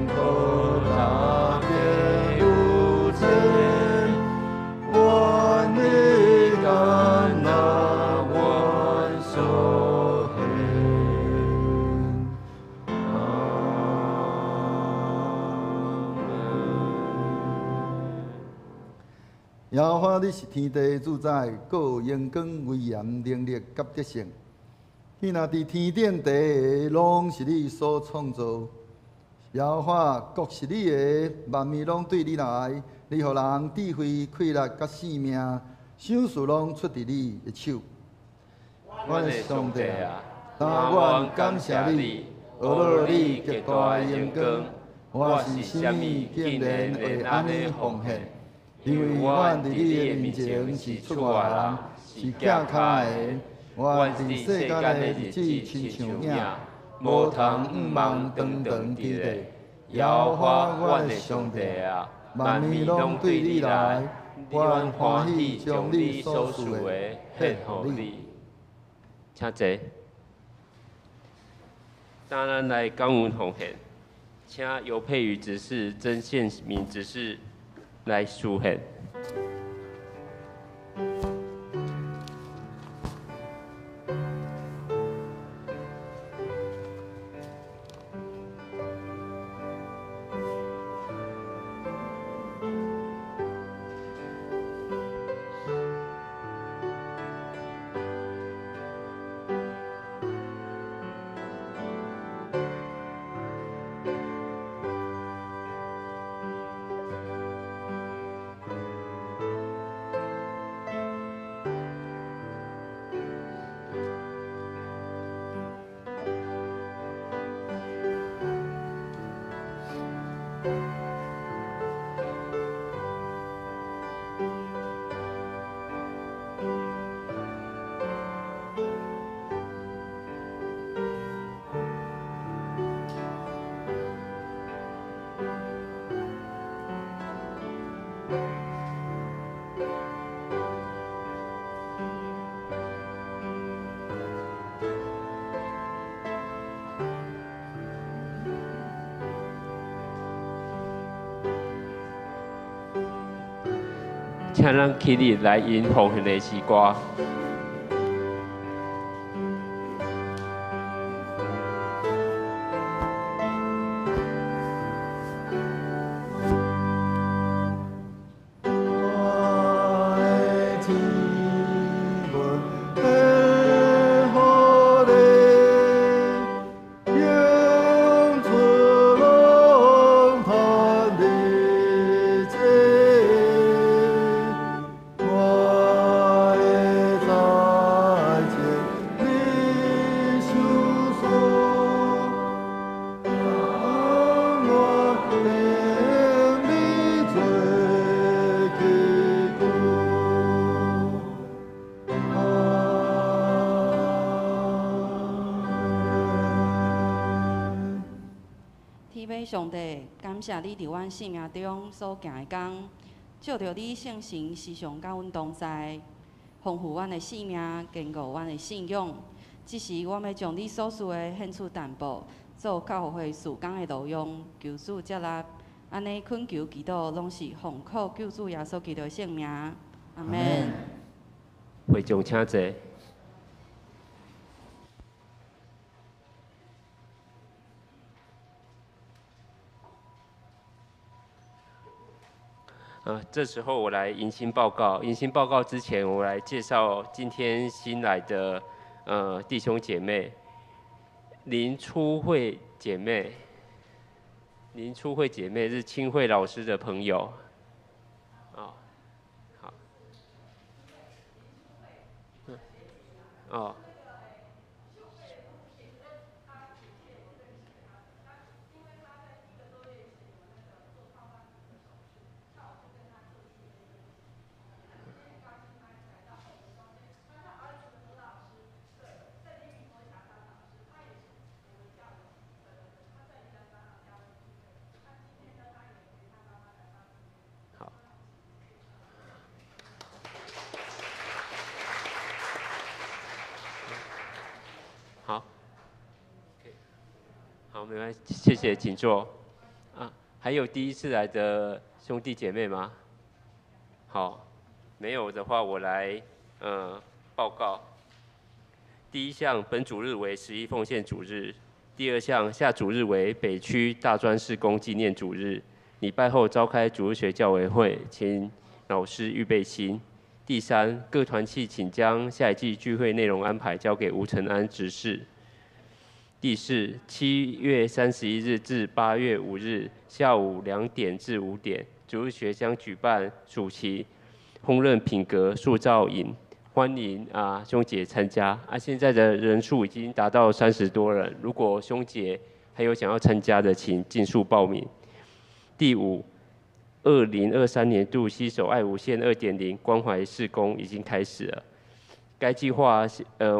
無大家有錢，願你甘納阮所獻。耶和华，你是天地的主宰，阁有荣光、威严、能力佮得胜。彼若伫天顶地的，拢是你所创造。耶和华，国是你的，万物拢对你来。你予人智慧、气力佮性命，赏赐拢出伫你的手。阮的上帝啊，但愿感谢你，呵咾你极大的荣光。我是啥物，竟然会按呢奉献？因为阮伫你的面前是出外人，是寄跤的。阮伫世间的日子亲像影，无通向望长长伫咧。耶和华阮的上帝啊，万物拢对你来，阮欢喜将你所赐的献予你。请坐。当咱来感恩奉献，请尤佩瑜执事、曾宪明执事来书献。请咱起立来吟奉献的诗歌。上帝，感谢你伫阮生命中所行的工，借著你圣神时常佮阮同在，丰富阮的生命，坚固阮的信仰。这时，我欲将你所赐的献出淡薄，做教会事工的路用，求主接纳。按呢恳求祈祷，拢是奉靠救主耶稣基督的圣名。阿们。会众请坐。这时候我来迎新报告。迎新报告之前，我来介绍今天新来的弟兄姐妹。林初慧姐妹，林初慧姐妹是清慧老师的朋友。哦，好。哦。好，没关系，谢谢，请坐。啊，还有第一次来的兄弟姐妹吗？好，没有的话，我来报告。第一项，本主日为十一奉献主日；第二项，下主日为北区大专事工纪念主日。礼拜后召开主日学教委会，请老师预备心。第三，各团契请将下一季聚会内容安排交给吴承安执事。第四，7月31日至8月5日下午2点至5点，主日学将举办暑期烹饪品格塑造营，欢迎兄姐参加。现在的人数已经达到30多人，如果兄姐还有想要参加的，请尽速报名。第五，2023年度携手爱无限2.0关怀事工已经开始了。该计划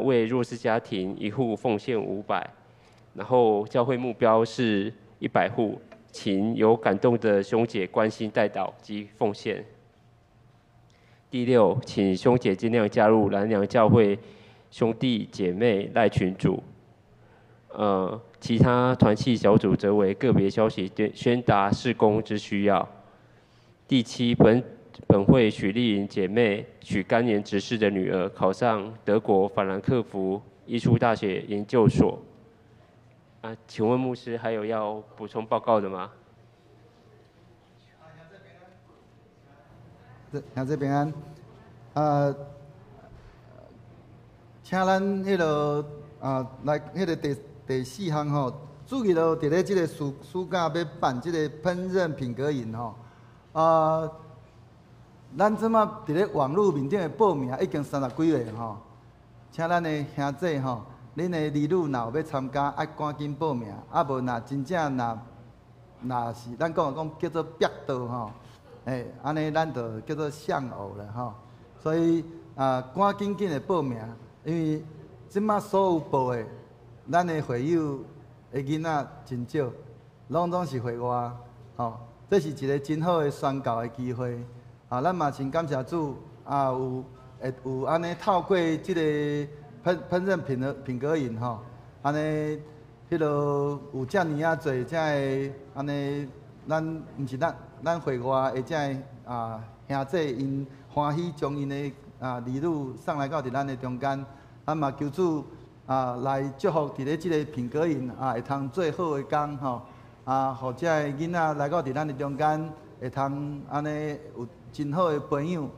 为弱势家庭一户奉献500，然后教会目标是100户，请有感动的兄姐关心代祷及奉献。第六，请兄姐尽量加入南洋教会兄弟姐妹 LINE 群组。其他团契小组则为个别消息宣达事工之需要。第七，本会许丽颖姐妹许甘言执事的女儿考上德国法兰克福艺术大学研究所。请问牧师还有要补充报告的吗？兄弟平安，请咱彼个来彼个第四项吼，注意到伫咧这个暑假欲办这个烹饪品格营吼，咱这马伫咧网路面顶的报名已经30几个吼，请咱的兄弟吼，恁的儿女若有欲参加，爱赶紧报名，无若真正若是咱讲讲叫做煏倒吼，按呢咱就叫做相偶了吼，所以赶紧紧的报名，因为这马所有报的，咱的会友的囡仔真少，拢总是会外吼，这是一个真好的宣教的机会。咱嘛真感谢主，有会有按呢透过这个烹饪品格营吼，按呢，彼个有遮尔啊济遮个按呢，咱毋是咱会外的遮个兄弟𪜶欢喜将𪜶的儿女送来到伫咱的中间，咱嘛求主来祝福伫咧这个品格营会通做好的工吼，予遮个囡仔来到伫咱的中间，会通按呢有真好的培养，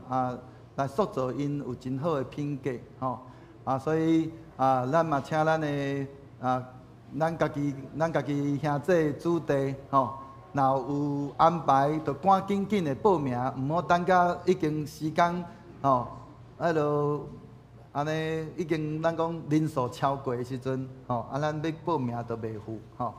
来塑造𪜶有真好的品格吼，所以咱嘛请咱的咱家己兄弟子弟吼，若有安排，就赶紧紧的报名，毋好等到已经时间吼，彼落按呢已经咱讲人数超过的时阵吼，咱欲报名就袂赴吼。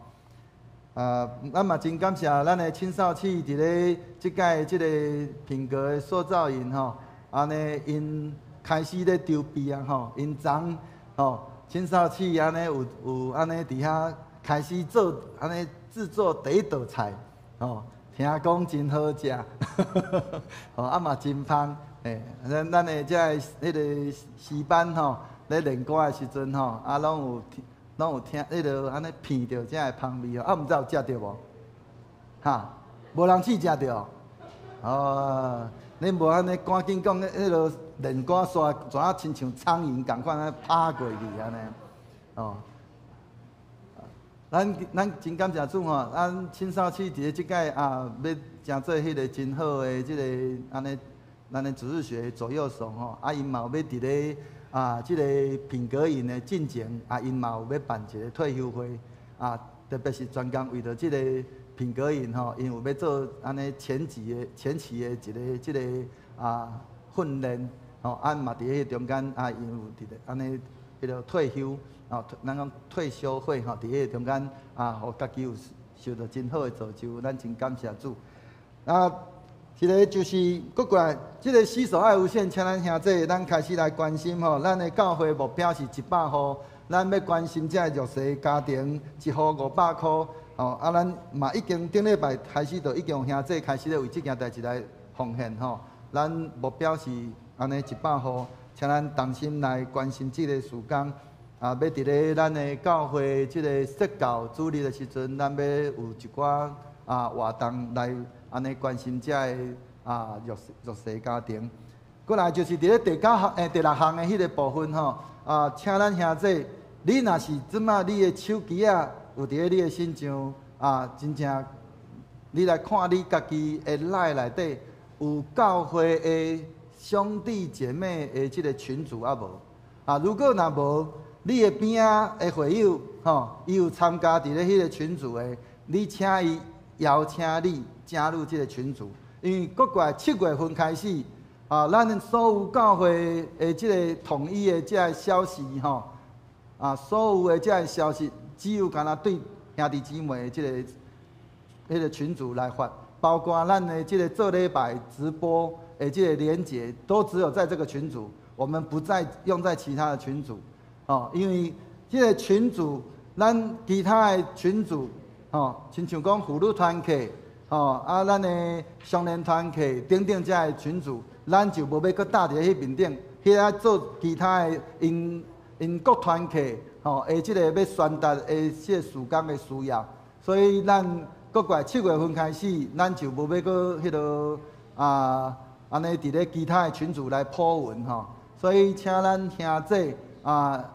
咱嘛真感谢咱的青少契伫咧这届这个品格的塑造营吼，按呢𪜶开始咧筹备啊吼，𪜶昨吼青少契按呢有按呢伫遐开始做按呢制作第一道菜吼，听讲真好食，吼嘛真芳，咱的这个彼个诗班吼，咧练歌的时阵吼，拢有听，彼个按呢闻著这个芳味吼，毋知有食著无？哈，无人试食著？哦，恁无按呢赶紧讲，彼个练歌煞怎啊亲像苍蝇仝款按呢拍过去按呢？哦，咱真感谢主吼，咱青少契伫咧这届欲成做彼个真好的这个按呢，咱的主日学左右手吼，𪜶嘛有欲伫咧这个品格营的进前，𪜶嘛有欲办一个退修会，特别是专工为著这个品格营吼，𪜶有欲做按呢前期的一个这个训练，吼，嘛伫彼个中间，𪜶有伫咧按呢彼个退休，咱讲退休会吼，伫彼个中间，予家己有受著真好的造就，咱真感谢主。这个就是阁过来，这个携手爱无限，请咱兄弟，咱开始来关心吼，咱的教会目标是100户，咱欲关心这弱势家庭，一户500箍，吼，咱嘛已经顶礼拜开始就已经有兄弟开始咧为这件代志来奉献吼。咱目标是按呢100户，请咱同心来关心这个事工。欲伫咧咱的教会这个说教主日的时阵，咱欲有一寡活动来按呢关心这个弱势家庭。过来就是伫咧第九项、第六项的彼个部分吼，请咱兄弟，你若是这马你的手机仔有伫咧你的身上，真正你来看你家己的 LINE 内底，有教會的兄弟姐妹的這个群組猶無？啊，如果若無，你的邊仔的會友吼，伊有參加佇咧彼个群組的，你請伊邀請你加入這个群組，因為閣過來7月份開始，啊，咱所有教會的這个統一的這个消息吼，啊，所有的這个消息，只有干焦對兄弟姊妹的這个彼个群組來發，包括咱的這个做禮拜直播的這个連結，都只有在這個群組，我們不再用在其他的群組，哦，因為這个群組，咱其他的群組，吼，親像講婦女團契，吼，啊，咱的少年團契等等這个群組，咱就無欲閣搭佇彼面頂，彼个做其他的𪜶𪜶各團契，吼，的這个欲傳達的這个事工的需要，所以咱閣過來7月份開始，咱就無欲閣彼落啊，按呢佇咧其他的群組來鋪文吼，所以請咱兄弟啊，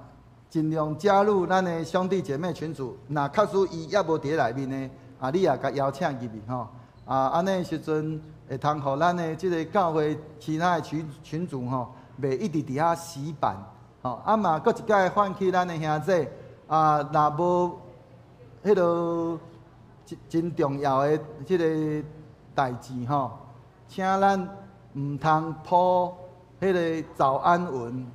盡量加入咱的兄弟姐妹群組。若確實伊猶無佇咧內面的，啊，你也共邀請入去吼。啊，按呢時陣會通予咱的這个教會其他的群群組吼，袂一直佇遐死板吼。啊嘛，閣一擺喚起咱的兄弟啊，若無彼落真真重要的這个代誌吼，請咱毋通鋪彼个早安文，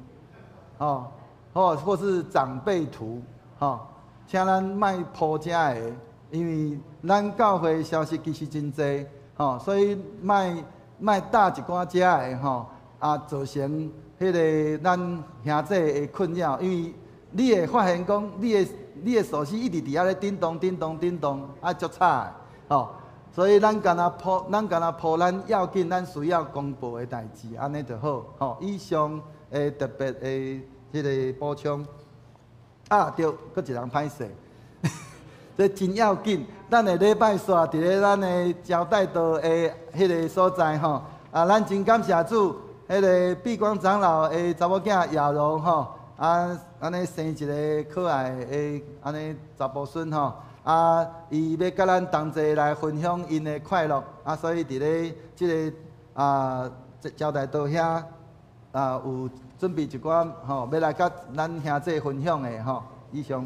吼，或是長輩圖，吼，請咱莫鋪這个，因為咱教會消息其實真濟，吼，所以莫莫搭一寡這个吼，啊，造成彼个咱兄弟的困擾，因為你會發現講，你的手機一直佇遐咧叮咚叮咚叮咚，啊，足吵的，吼，所以咱干焦鋪，咱干焦鋪咱要緊、咱需要公布的代誌，按呢就好，吼。以上的特別的這个補充，啊，對，閣一人歹勢，這真要緊。咱下禮拜煞佇咧咱的招待道的彼个所在，吼，啊，咱真感謝主，彼个碧光長老的查某囝亞榮，吼，啊，按呢生一个可愛的按呢查埔孫吼，啊，伊欲佮咱同齊來分享𪜶的快樂，啊，所以佇咧這个啊招待道遐啊有準備一寡吼，欲來佮咱兄弟分享的吼，以上。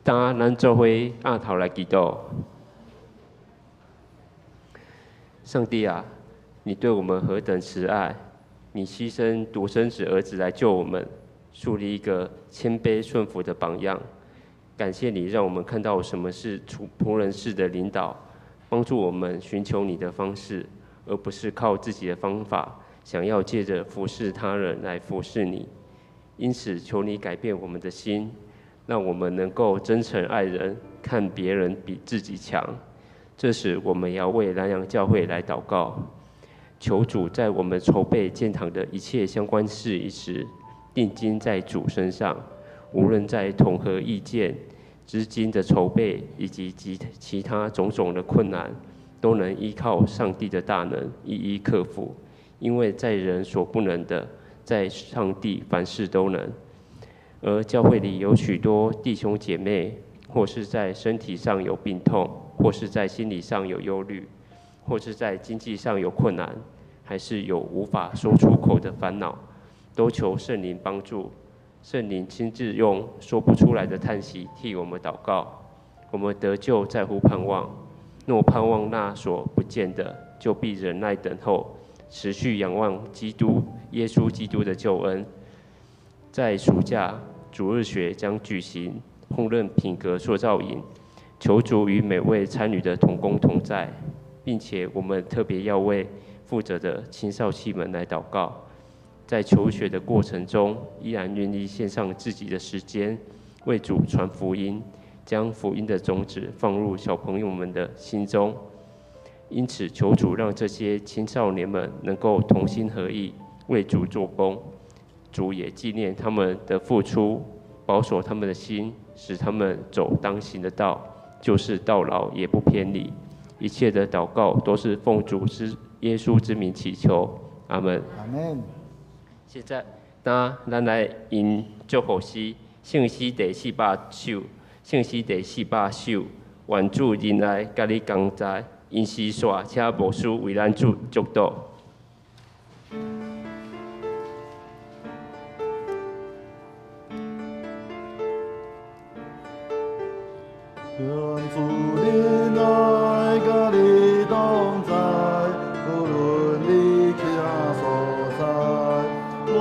當咱做伙徛頭來祈禱。上帝啊，你對我們何等慈愛！你犧牲獨生子兒子來救我們，樹立一個謙卑順服的榜樣。感謝你讓我們看到什麼是僕人式的領導，幫助我們尋求你的方式，而不是靠自己的方法，想要借著服侍他人來服侍你。因此，求你改變我們的心，讓我們能夠真誠愛人，看別人比自己強。這時，我們要為南洋教會來禱告，求主在我們籌備建堂的一切相關事宜時，定睛在主身上，無論在統合意見、資金的籌備以及其他種種的困難，都能依靠上帝的大能一一克服。因為在人所不能的，在上帝凡事都能。而教會裡有許多弟兄姐妹，或是在身體上有病痛，或是在心理上有憂慮，或是在經濟上有困難，還是有無法說出口的煩惱，都求聖靈幫助。聖靈親自用說不出來的嘆息替我們禱告。我們得救在乎盼望，若盼望那所不見的，就必忍耐等候，持續仰望基督耶穌基督的救恩。在暑假主日學將舉行烹飪品格塑造營，求主與每位參與的同工同在，並且我們特別要為負責的青少期們來禱告，在求學的過程中，依然願意獻上自己的時間，為主傳福音，將福音的種子放入小朋友們的心中。因此，求主讓這些青少年們能夠同心合意為主做工。主也紀念他們的付出，保守他們的心，使他們走當行的道，就是到老也不偏離。一切的禱告都是奉主之耶穌之名祈求，阿門。阿門。現在，那咱來吟祝福詩，聖詩第四百首，聖詩第四百首，願主仁愛佮你同在。因施煞，请牧师为咱祝祝祷。愿主的爱佮你同在，无论你徛所在，愿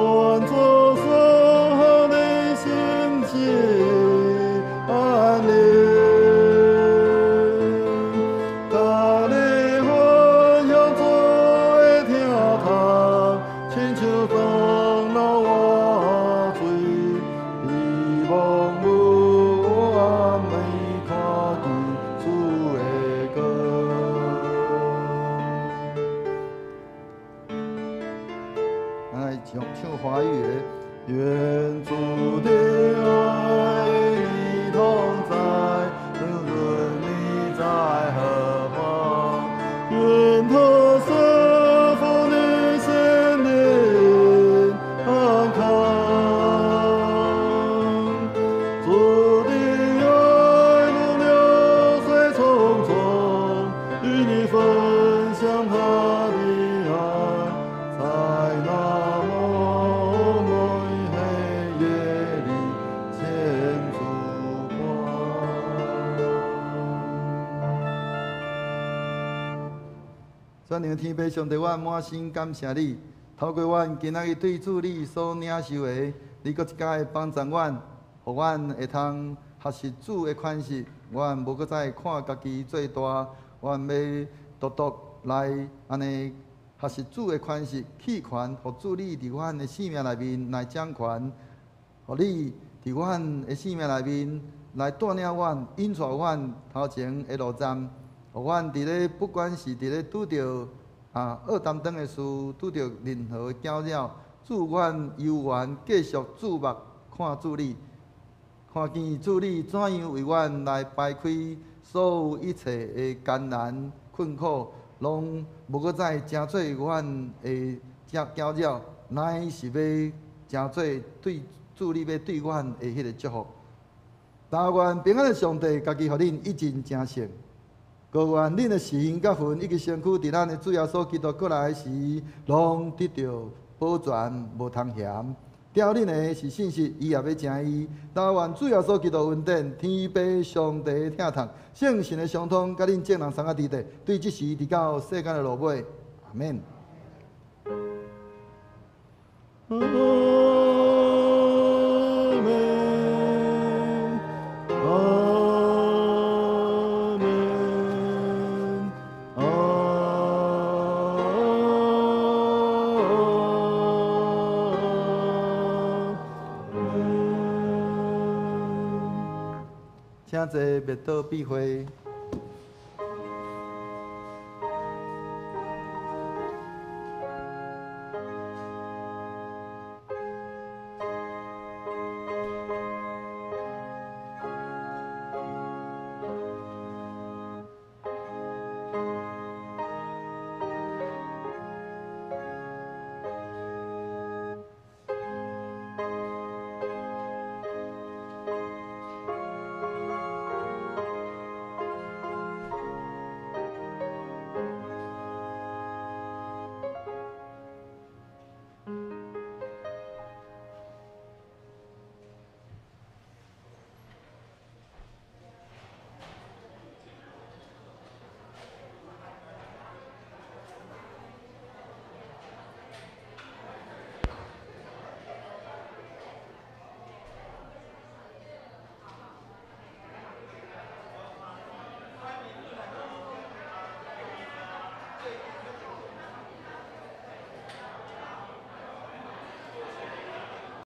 主赐予你心情安宁，佮你分享主的疼痛，亲像长老活水，希望无暗暝看见主的光。咱来唱唱华语的，愿主的爱与你同在，无论你在何方，愿他赐福你心灵安康。主的爱如流水匆匆，与你分享他的爱，在那蒙蒙黑夜里牵烛光。全能天父上帝，我滿心感謝你，透過阮今仔日對主你所領受的，你閣一擺幫助阮，予阮會通學習主的款式，阮無閣再看家己做大，阮欲獨獨來按呢學習主的款式，棄權，予主你佇阮的生命內面來掌權，予你佇阮的生命內面來帶領阮、引帶阮頭前的路站。予阮佇咧不管是佇咧拄著惡擔當的事，拄著任何的攪擾，主阮猶原繼續注目看主你，看見主你怎樣為阮來排開所有一切的艱難困苦，攏無閣再成做阮的攪擾，乃是欲成做對主你欲對阮的彼个祝福。但願平安的上帝，家己予恁一盡成聖。閣願恁的心佮魂以及身軀，佇咱的主耶穌基督閣來時，攏得著保全，無通嫌。疼恁的是信實，伊也欲成伊。但願主耶穌基督恩典、天父上帝的疼痛、聖神的相通，佮恁眾人三個佇底，對這時直到世間的落尾。阿們。阿們，阿們，阿們。請坐，默禱閉會。